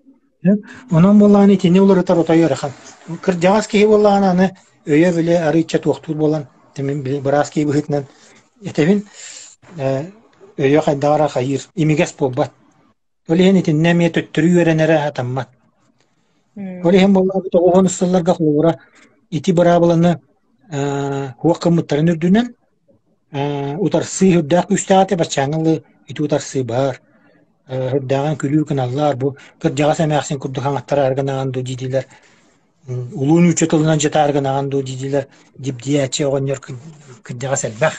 Онон буоллаҕына итини уларытар отой ыарахан. Кырдьаҕас киһи буоллаҕына аны өйө-билэ арыычча туохтуур буолан, мин быраас киһи быһыытынан этэбин, өйө хайдаҕа эрэ хайыыр, имигэс буолбат. Ол иһин итиннэ эмиэ төттөрү үөрэнэрэ сатаммат. Ол иһин буоллаҕа 90 сылларга холобура ити быраабыланы хуох гыммыттарын үрдүнэн утарсыы үрдээх күүстээх этэ баччааҥҥы ылы ити утарсыы баар. Үрдээҕин күлүү гыналлар бу кырдьаҕас эмээхсин курдук хаҥаттараары гынаҕын дуу диидилэр. Улуу нуучча тылынан дьатаары гынаҕын дуу диидилэр. Дибдийээччи оҕонньор кырдьаҕас элбэх.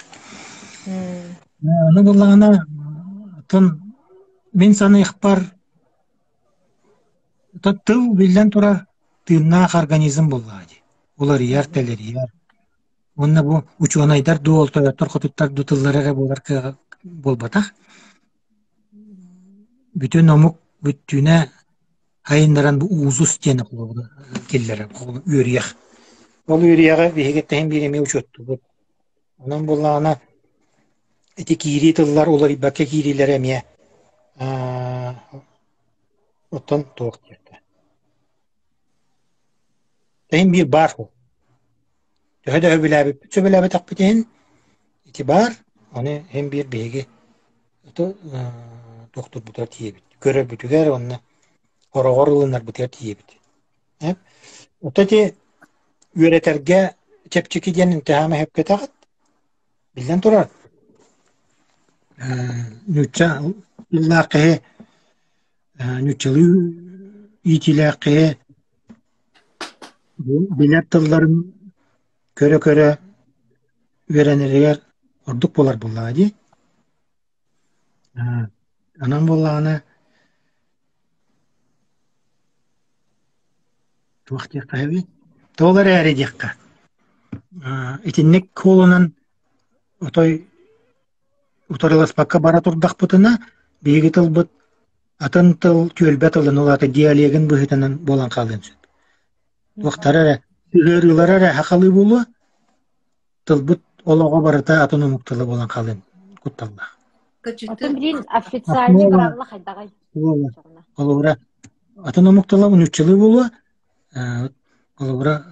Ону буллаҕына атын мин саныахпар тыл биллэн турар тыыннаах организм буоллаҕа дии. Уларыйар, тэлэрийэр. Уонна бу учуонайдар дуу, тойоттор, хотуттар дуу тыллара эрэ буолар кыаҕа буолбатах. Бүтүн омук бүттүүнэ айыннаран бу узус диэн киллэрэр үөрүйэх. Ол үөрүйэҕи биһиги тэһин биир эмиэ учуоттуубут. Онон буоллаҕына ити киирии тыллар уларыйбакка киириилэрэ эмиэ оттон туох диэтэ. Тэһин биир баар суол. Төһө да сөбүлээбиппит сөбүлээбэтэхпит иһин ити баар, ону иһин биир биһиги туохтурбутугар тиийэбит. Көрөрбүтүгэр уонна хороҕор ылынарбытыгар тиийэбит. Ото ити үөрэтэргэ чэпчэки диэн имтиһаама сөпкө Биллэн турар, нуучча тыллаах киһи нууччалыы иитиилээх киһи билэр тылларын көрө-көрө үөрэнэригэр ордук буолар буоллаҕа дии. Онон буоллаҕына туох диэххэ сөбүй? Тоҕо эрээри диэххэ итинник куолунан отой утарыласпакка бара турдахпытына биһиги тылбыт. Атын тыл түөлбэ тылын, ол аата диалегын быһыытынан буолан хаалыан сөп. Туохтара эрэ, ыарыылара эрэ сахалыы буолуо, тылбыт олоҕо барыта атын омук тыла буолан хаалыан кутталлаах. Оттон билин официальный быраабыла хайдаҕай? Холобура, атын омук тыла нууччалыы буолуо, холобура,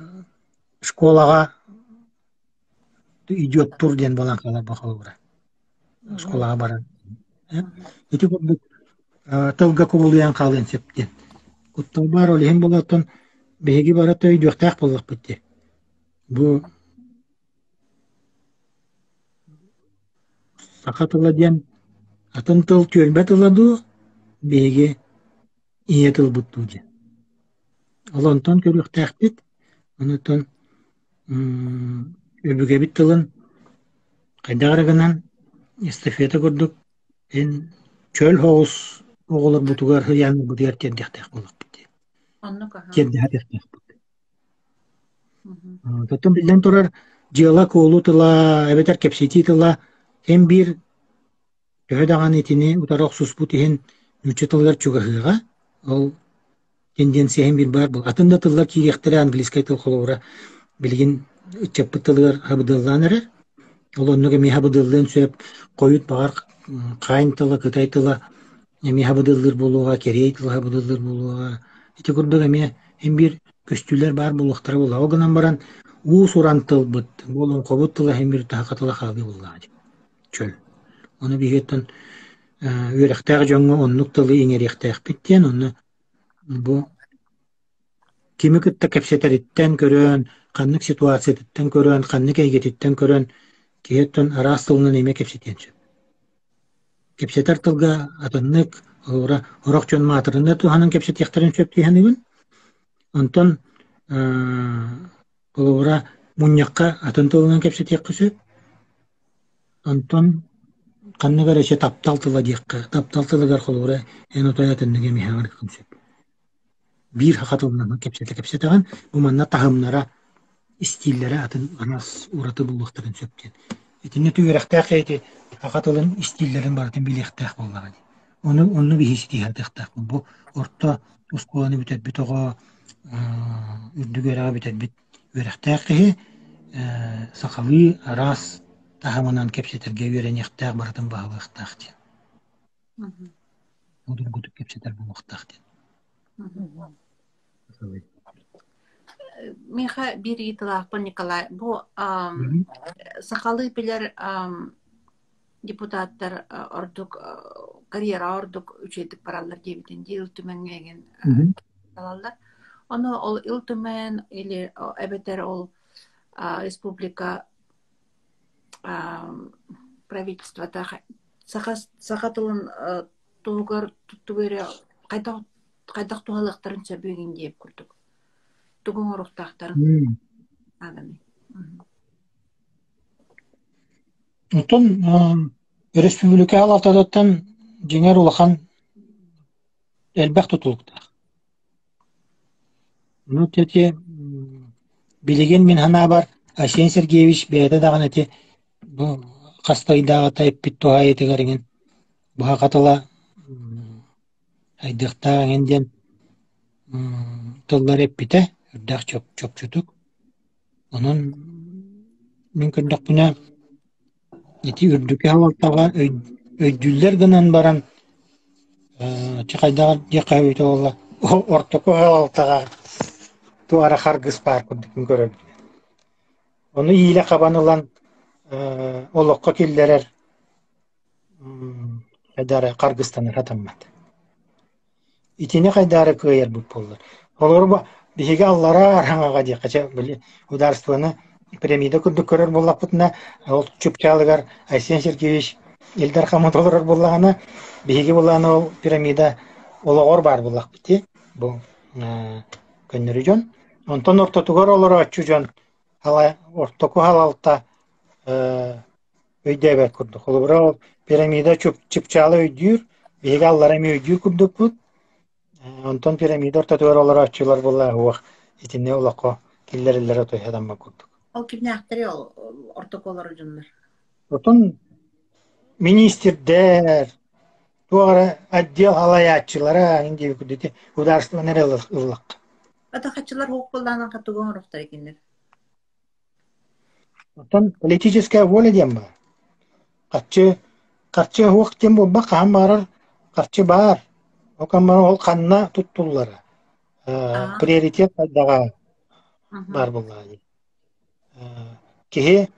школаҕа идет тур диэн буолан хаалар холобура. Школаҕа баран. Ити курдук тылга кубулуйан хаалыан сөп диэн. Куттал баар ол иһин буолуоттан биһиги барыта өйдүөхтээх буоллахпыт дии. Бу саха тыла диэн атын тыл түөлбэ тыла дуу, биһиги ийэ тылбыт дуу диэн. Ол онтон көрүөхтээхпит. Онтон өбүгэбит тылын хайдах эрэ гынан эстафета курдук эн чөл соҕус оҕолорбутугар, сыдьааннарбытыгар тиэрдиэхтээх буоллахпыт дии. Оннук аһа. Тиэрдэ сатыахтаахпыт. Оттон биллэн турар, дьыала-куолу тыла эбэтэр кэпсэтии тыла эн биир төһө даҕаны итини утары охсуспут иһин нуучча тылыгар чугаһыаҕа. Ол тенденция иһин биир баар буолар. Атын да тыллар киириэхтэрэ английскай тыл холобура билигин ыччаппыт тылыгар хабыдыаллаан эрэр. Ол оннук эмиэ хабыдыаллыан сөп. Хойут баҕар хаин тыла, кытай тыла эмиэ хабыдыаллыыр буолуоҕа, кэриэй тыла хабыдыаллыыр буолуоҕа. Ити курдук эмиэ эн биир көстүүлэр баар буолуохтара буолла. Ол гынан баран уус-уран тылбыт, бу олоҥхобут тыла иһин биир таһаха тыла хаалыы буоллаҕа дии. Чөл. Ону биһиэттэн үөрэхтээх дьоҥҥо оннук тылы иҥэриэхтээхпит диэн, онно бу кими кытта кэпсэтэриттэн көрөн, ханнык ситуациятыттан көрөн, ханнык эйгэтиттэн көрөн киһи оттон араас тылынан эмиэ кэпсэтиэн сөп. Кэпсэтэр тылга атыннык, холобура, сорох дьон маатырына туһанан кэпсэтиэхтэрин сөп дии саныыбын. Онтон холобура, мунньахха атын тылынан кэпсэтиэххэ сөп. Онтон ханнык эрэ өссө таптал тыла диэххэ, таптал тылыгар холобура эн отой атыннык эмиэ саҥарыаххын сөп. Биир саха тылынан кэпсэтэ-кэпсэтэҕин, бу манна таһымнара, истииллэрэ атын араас ураты буолуохтарын сөп диэн. Итиннэ үөрэхтээх киһи ити саха тылын истииллэрин барытын билиэхтээх буоллаҕа дии. Ону онну биһи ситиһиэхтээхпит. Бу орто оскуоланы бүтэрбит оҕо, үрдүк үөрэҕи бүтэрбит үөрэхтээх киһи сахалыы араас таһымынан кэпсэтэргэ үөрэниэхтээх, барытын баһылыахтаах диэн. Судургутук кэпсэтэр буолуохтаах диэн. Миэхэ биир ыйытыылаахпын Николай. Бу сахалыы билэр депутаттар ордук карьера ордук үчүгэйдик бараллар диэбитин дии Ил Түмэҥҥэ эҥин талаллар. Ону ол Ил Түмэн или эбэтэр ол республика правительствота саха саха тылын туһугар тугу эрэ хайдах хайдах туһалыахтарын сөбүй игин диэбит курдук. Тугу оҥоруохтаахтарын ааданый. Оттон өрөспүүбүлүкэ салалтатыттан дьиҥэр улахан элбэх тутулуктаах. Ну, ити билигин мин санаабар Айсен Сергеевич бэйэтэ даҕаны ити бу хас да ыйдааҕыта эппит туһаайыытыгар эҥин быһа тыла хайдыахтаах эҥин диэн тыллары эппитэ үрдээх чопчутук. Онон мин көрдөхпүнэ Ити үрдүкү салалтаҕа өйдүүллэр гынан баран чэ хайдаҕар диэххэ эбитэ буолла ортоку салалтаҕа туох эрэ харгыс баар курдук мин көрөбүн. Ону иилэ хабан ылан олоххо киллэрэр хайдах эрэ харгыстанар сатаммат. Итини хайдаары кыайарбыт буоллар. Олору биһиги аллараа араҥаҕа диэххэ чэ били судаарыстыбаны пирамида курдук көрөр буоллахпытына, ол чыпчаалыгар Айсен Сергеевич Ил Дархаммыт олорор буоллаҕына, биһиги былаана ол пирамида олоҕор баар буоллахпыт дии, бу көннөрү дьон. Онтон ортотугар олорооччу дьон ортоку халалта өйдөөбөт курдук. Холобура, ол пирамида чыпчаалы өйдүүр, биһиги аллара эмиэ өйдүүр курдукпут. Онтон пирамида ортотугар олорооччулар буолла уох итинни олоххо киллэрэллэрэ туһа курдук. Ол кимнээхтэри ол ортоку олорор дьоннор? Отон министрдэр. Туох эрэ отдел салайааччылара эҥин диэбит курдук ити судаарыстыбаны эрэ ыллахха. Атахаччылар хук буоллаанан хаттыгы оҥоруохтара кинилэр. Оттон политическая воля диэн баар. Харчы, харчы уһуох диэн буолбах хаһан баҕарар харчы баар. Ол ол ханна туттуллара, приоритет хайдаҕа баар буоллаҕа дии. Киһи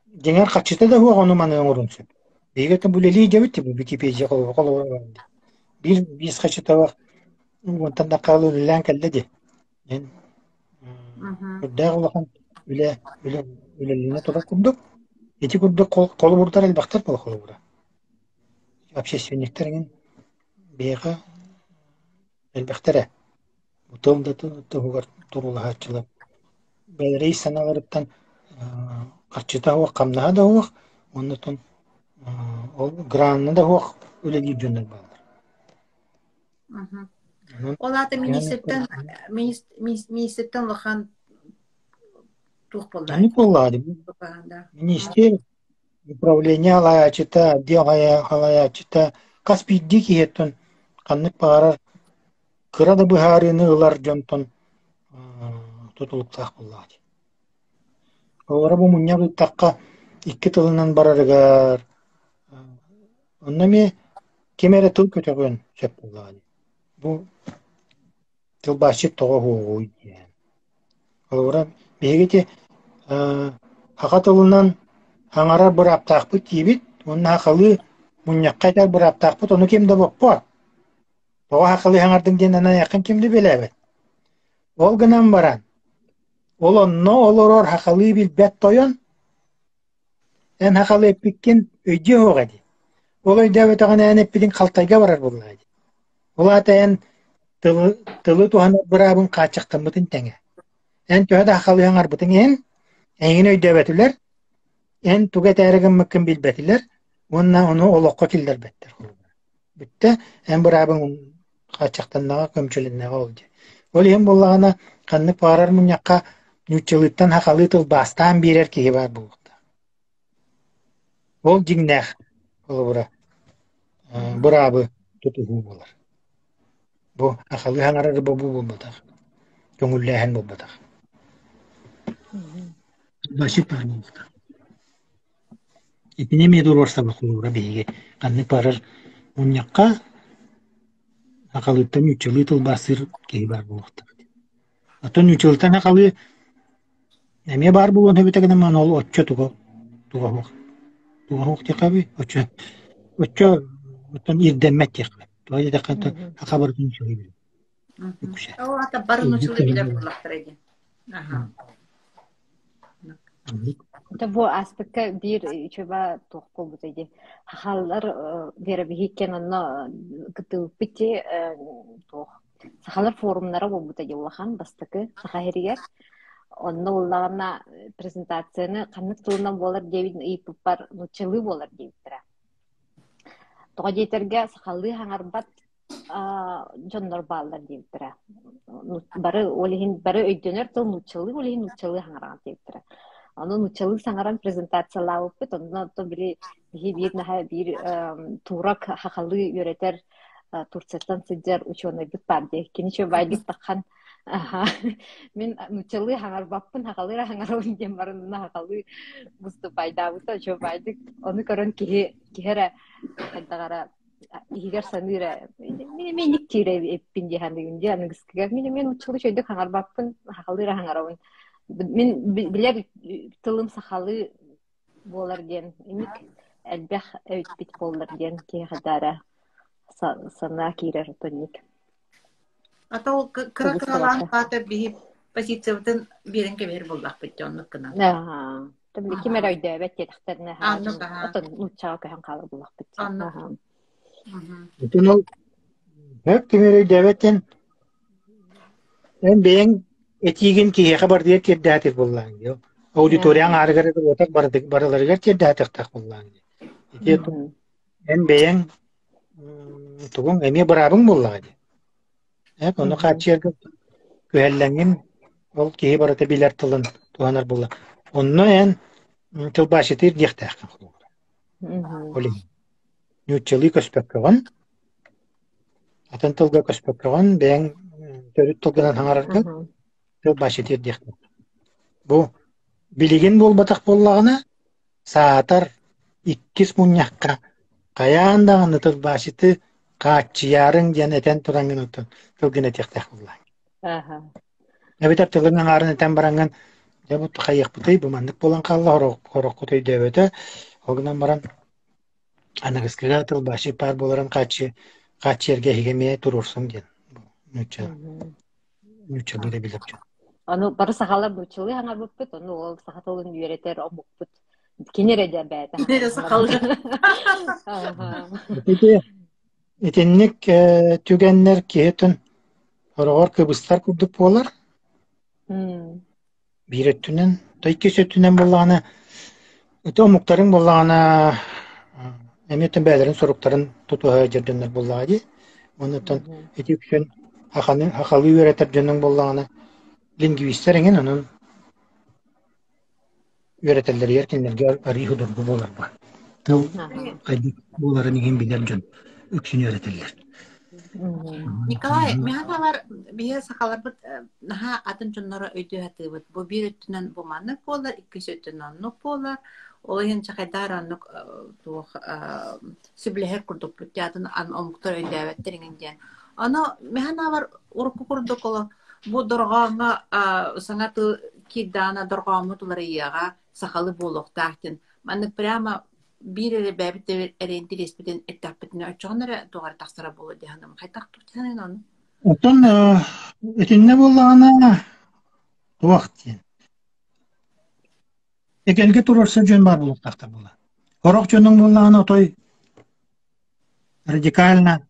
дьиҥэр харчыта да суох ону-маны оҥоруон сөп. Биһиги оттон бу үлэлии дьэбит дии бу Википедия холобура биир биис харчыталаах уонтан да хаалы үлэлээн кэллэ дии. Эн үрдээх улахан үлэ үлэ үлэлэнэ турар курдук. Ити курдук холобурдар элбэхтэр буола холобура. Общественниктар эҥин биһиэхэ элбэхтэрэ. Тыл да туһугар туруулаһааччылар бэйэлэрэ ис санааларыттан харчыта суох, хамнаһа да суох, уонна ол гранна да суох үлэлиир дьоннор бааллар. Ол аата министртэн министртэн улахан туох буолла? Оннук буоллаҕа дии. Министр, управление салайааччыта, отдел салайааччыта хас биирдии киһиттэн ханнык баҕарар кыра да быһаарыыны ылар дьонтон тутулуктаах буоллаҕа дии. Олоро бу мунньах ыыттахха икки тылынан барарыгар онно эмиэ ким эрэ тыл көтөҕүөн сөп буоллаҕа дии. Бу тылбаасчыт тоҕо уһуоҕуй диэн. Холобура, биһиги ити саха тылынан саҥарар бырааптаахпыт диибит уонна сахалыы мунньахха этэр бырааптаахпыт, ону ким да боппот. Тоҕо сахалыы саҥардыҥ диэн анаайаххын ким да билээбэт. Ол гынан баран, ол онно олорор сахалыы билбэт тойон эн сахалыы эппиккин өйдүө суоҕа дии. Ол өйдөөбөтөҕүнэ эн эппитиҥ халтайга барар буоллаҕа дии. Ол аата эн тылы, тылы туһанар быраабыҥ хааччахтаммытын тэҥэ. Эн төһө да сахалыы саҥарбытыҥ иһин, эйигин өйдөөбөтүлэр, эн тугу этээри гыммыккын билбэтилэр уонна ону олоххо киллэрбэттэр. Бүттэ, эн быраабыҥ хааччахтаннаҕа, көмүчүлэннэҕэ ол дии. Ол иһин буоллаҕына, ханнык баҕарар мунньахха нууччалыыттан сахалыы тылбаастаан биэрэр киһи баар буолуохтаах. Ол дьиҥнээх холобура быраабы тутуһуу буолар. Бу сахалыы саҥарары бобуу буолбатах, көҥүллээһин буолбатах. Тылбаасчыт баар буолуохтаах. Итини эмиэ туруорсабыт холобура биһиги ханнык баҕарар мунньахха сахалыыттан нууччалыы тылбаастыыр киһи баар буолуохтаах. Оттон нууччалыыттан сахалыы эмиэ баар буолуон сөп этэ гынан ол оччо туга туга суох туга суох диэххэ оччо оччо оттон ирдэммэт диэххэ. Тоҕо диэтэххэ саха барытын үчүгэй билэр. Үксэ. Ол аата бары нууччалыы билэр буоллахтара дии. Аха. Это бу ааспыкка биир үчүгэй туох буолбута дии. Сахалар Вера биһиккен онно кыттыбыппыт дии туох сахалар форумнара буолбута дии улахан бастакы саха иһигэр. Онно уллаҕына презентацияны ханнык тылынан буолар диэбитин ыйыппыппар нууччалыы буолар диэбиттэрэ. Тоҕо диэтэргэ сахалыы хаҥарбат дьоннор бааллар диэбиттэрэ. Бары ол иһин бары өйдөнөр тыл нууччалыы, ол иһин нууччалыы саҥараҕын диэбиттэрэ. Ону нууччалыы саҥаран презентациялаабыппыт, онно оттон били биһи биир наһаа биир турок хахалыы үөрэтэр Турцияттан сылдьар учуонайбыт баар дии. Кини чөбайдык таххан мин нууччалыы хаҥарбаппын, хахалыы эрэ хаҥарабын диэн баран хахалыы выступайдаабыта чөбайдык. Ону көрөн киһи киһи эрэ хайдах эрэ иһигэр саныыр ээ мин эмиэ инник диир эбиппин дии саныыбын дии аныгыскыга мин эмиэ нууччалыы үчүгэйдик хаҥарбаппын сахалыы эрэ хаҥарабын мин билэр тылым сахалыы буолар диэн инник элбэх эбиппит буоллар диэн киһиэхэ да эрэ санаа киирэр отонник А то ол кыра кыралаан аата биһи позициябытын биэрэн кэбиһэр буоллахпыт дии оннук гынан. Тобли ким эрэ өйдөөбөт диэтэхтэринэ отон нууччаҕа көһөн хаалар буоллахпыт. Итин ол бэрт ким эрэ өйдөөбөт диэн эн бэйэҥ этиигин киһиэхэ барытыгар тиэрдээтир буоллаҕыҥ дии. Аудитория аҥаарыгар уотак барыларыгар тиэрдээтиэхтээх буоллаҕыҥ дии. Ити эн бэйэҥ тугуҥ эмиэ быраабыҥ буоллаҕа дии. Э, ону хааччыйарга күһэллэҥҥин ол киһи барыта билэр тылын туһанар буолла. Онно эн тылбаасчытыыр диэхтээххин холобура. Ол иһин нууччалыы көспөккөҕүн. Атын тылга көспөккөҕүн, бэйэҥ төрүт тылгынан саҥараргын тылбаасчыт тиэрдиэхтээх. Бу билигин буолбатах буоллаҕына, саатар иккис мунньахха хайаан даҕаны тылбаасчыты хааччыйаарыҥ диэн этэн тураҥҥын оттон тылгын этиэхтээх буоллаҕыҥ. Эбэтэр тылыҥ аҥаарын этэн бараҥҥын дьэ бу хайыахпытый бу маннык буолан хаалла сороххут өйдөөбөтө ол гынан баран аныгыскыга тылбаасчыт баар буоларын хааччыйарга эһиги эмиэ туруорсуҥ диэн нуучча нууччалыы да билэр дьон. Ону бары сахалар нууччалыы хаҥарбыппыт, ону ол саха тылын үөрэтэр омукпут кини эрэ дьэ бэйэтэ Кини эрэ сахалыы. Ити итинник түгэннэр киһитин сороҕор кыбыстар курдук буолар. Биир өттүнэн, то иккис өттүнэн буоллаҕына, ити омуктарыҥ буоллаҕына эмиэ оттон бэйэлэрин соруктарын тутуһа сылдьар дьоннор буоллаҕа дии. Уонна оттон ити үксүн саханы сахалыы үөрэтэр дьонуҥ буоллаҕына, лингвистэр эҥин онон үөрэтэллэригэр кинилэргэ арыый судургу буолар баар. Тыл хайдах буоларын иһин билэр дьон үксүн үөрэтэллэр. Николай, миэхэ биһи сахаларбыт наһаа атын дьонноро өйдүү сатыыбыт. Бу биир өттүнэн бу маннык буолар, иккис өттүнэн оннук буолар. Ол иһин чахайдаар оннук туох сөбүлэһэр курдукпут атын омуктар өйдөөбөттөр иҥин диэн. Ону миэхэ урукку курдук оло бу дорҕооҥҥо саҥа тыл киирдэҕинэ дорҕооммут уларыйыаҕа, сахалыы буолуохтаах диэн. Маннык прямо биир эрэ бэйэбит эрэ интэриэспитин эттэхпитинэ оччоҕуна эрэ туох эрэ тахсара буолуо дии саныыбын. Хайдах туох саныын ону? Оттон итиннэ буоллаҕына туох диэн эгэлгэ туруорсар дьон баар буолуохтаахтар буолла. Сорох дьонуҥ буоллаҕына отой радикально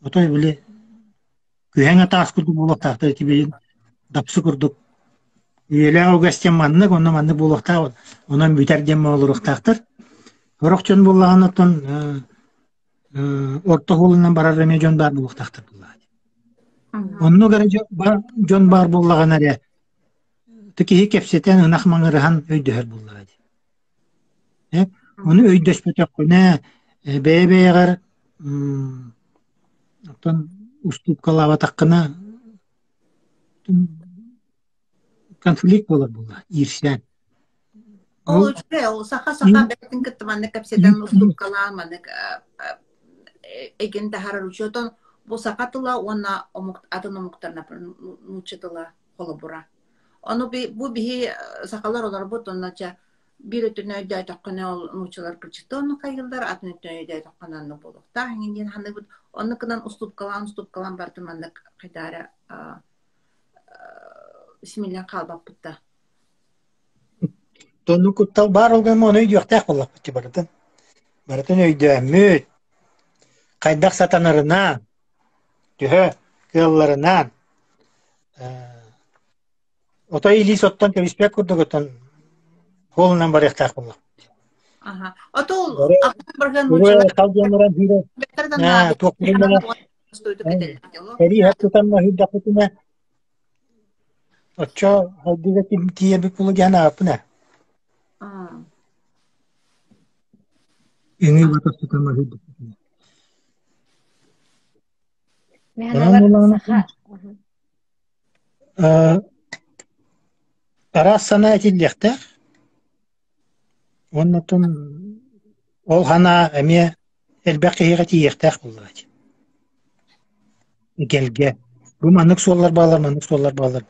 отой били күһэҥ атаас курдук буолуохтаахтар ити билин дапсы курдук үйэлээх үгэс диэн маннык онно маннык буолуохтаах онон бүтэр диэн олоруохтаахтар сорох дьон буоллаҕына оттон орто суолунан барар эмиэ дьон баар буолуохтаахтар буоллаҕа оннук эрэ дьон баар буоллаҕына эрэ киһи кэпсэтэн ынах маҥырыһан өйдөһөр буоллаҕа дии Ону өйдөспөтөххүнэ, бэйэ-бэйэҕэр оттон устууккалаабатаххына конфликт буолар буолла, иирсээн. Ол үчүгэй, ол саха-саха бэйэтин кытта маннык кэпсэтэн устууккалаан маннык эгин таһаарар учуотун бу саха тыла уонна омук атын омуктар нуучча тыла холобура. Ону бу биһи сахалар олорбут онно ча биир өттүнэн өйдөөтөххүнэ ол нууччалар кырдьыкта оннук хайыыллар, атын өттүнэн өйдөөтөххүнэ оннук буолуохтаах эҥин диэн саныыбыт. Оннук гынан устуупкалаан устуупкалаан барытын маннык хайдах эрэ симиллэн хаалбаппыт да. Оннук куттал баар ол гынан ону өйдүөхтээх буоллахпыт дии барытын. Барытын өйдөөммүт, хайдах сатанарынан, төһө кыалларынан Отой илии соттон кэбиспэт курдук оттон холунан барыахтаах буолла. Аха. Ото ол атын барган хал диэн баран Сэрии хаттытан маһыйдахпытына оччо хайдыга тиийэбит буолу диэн ааппын ээ. Үҥүү батастытан маһыйдахпытына. Саха Араас санаа этиллиэхтээх уонна оттон ол санаа эмиэ элбэх киһиэхэ тиийиэхтээх буоллаҕа дии. Гэлгэ. Бу маннык суоллар бааллар, маннык суоллар бааллар.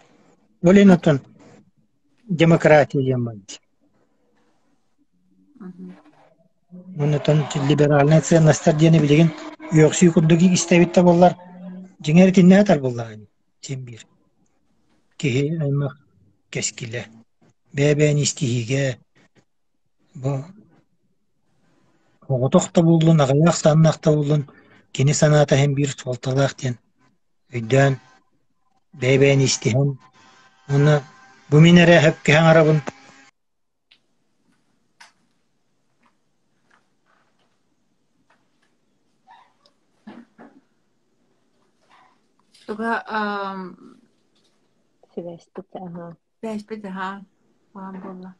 Ол иһин оттон демократия диэн баар дии. Уонна оттон либеральнай ценностар диэни билигин үөхсүү курдук истэбит да буоллар, дьиҥэр итиннэ сытар буоллаҕа ини. Син биир киһи аймах кэскилэ бэйэ-бэйэни истиһиигэ бу оҕотох да буоллун, аҕыйах ахсааннаах да буоллун кини санаата иһин биир суолталаах диэн өйдөөн бэйэ-бэйэни истиһэн уонна бу мин эрэ сөпкө саҥарабын Туга Сибээспит аһаа. Сибээспит аһаа. Баан буолла.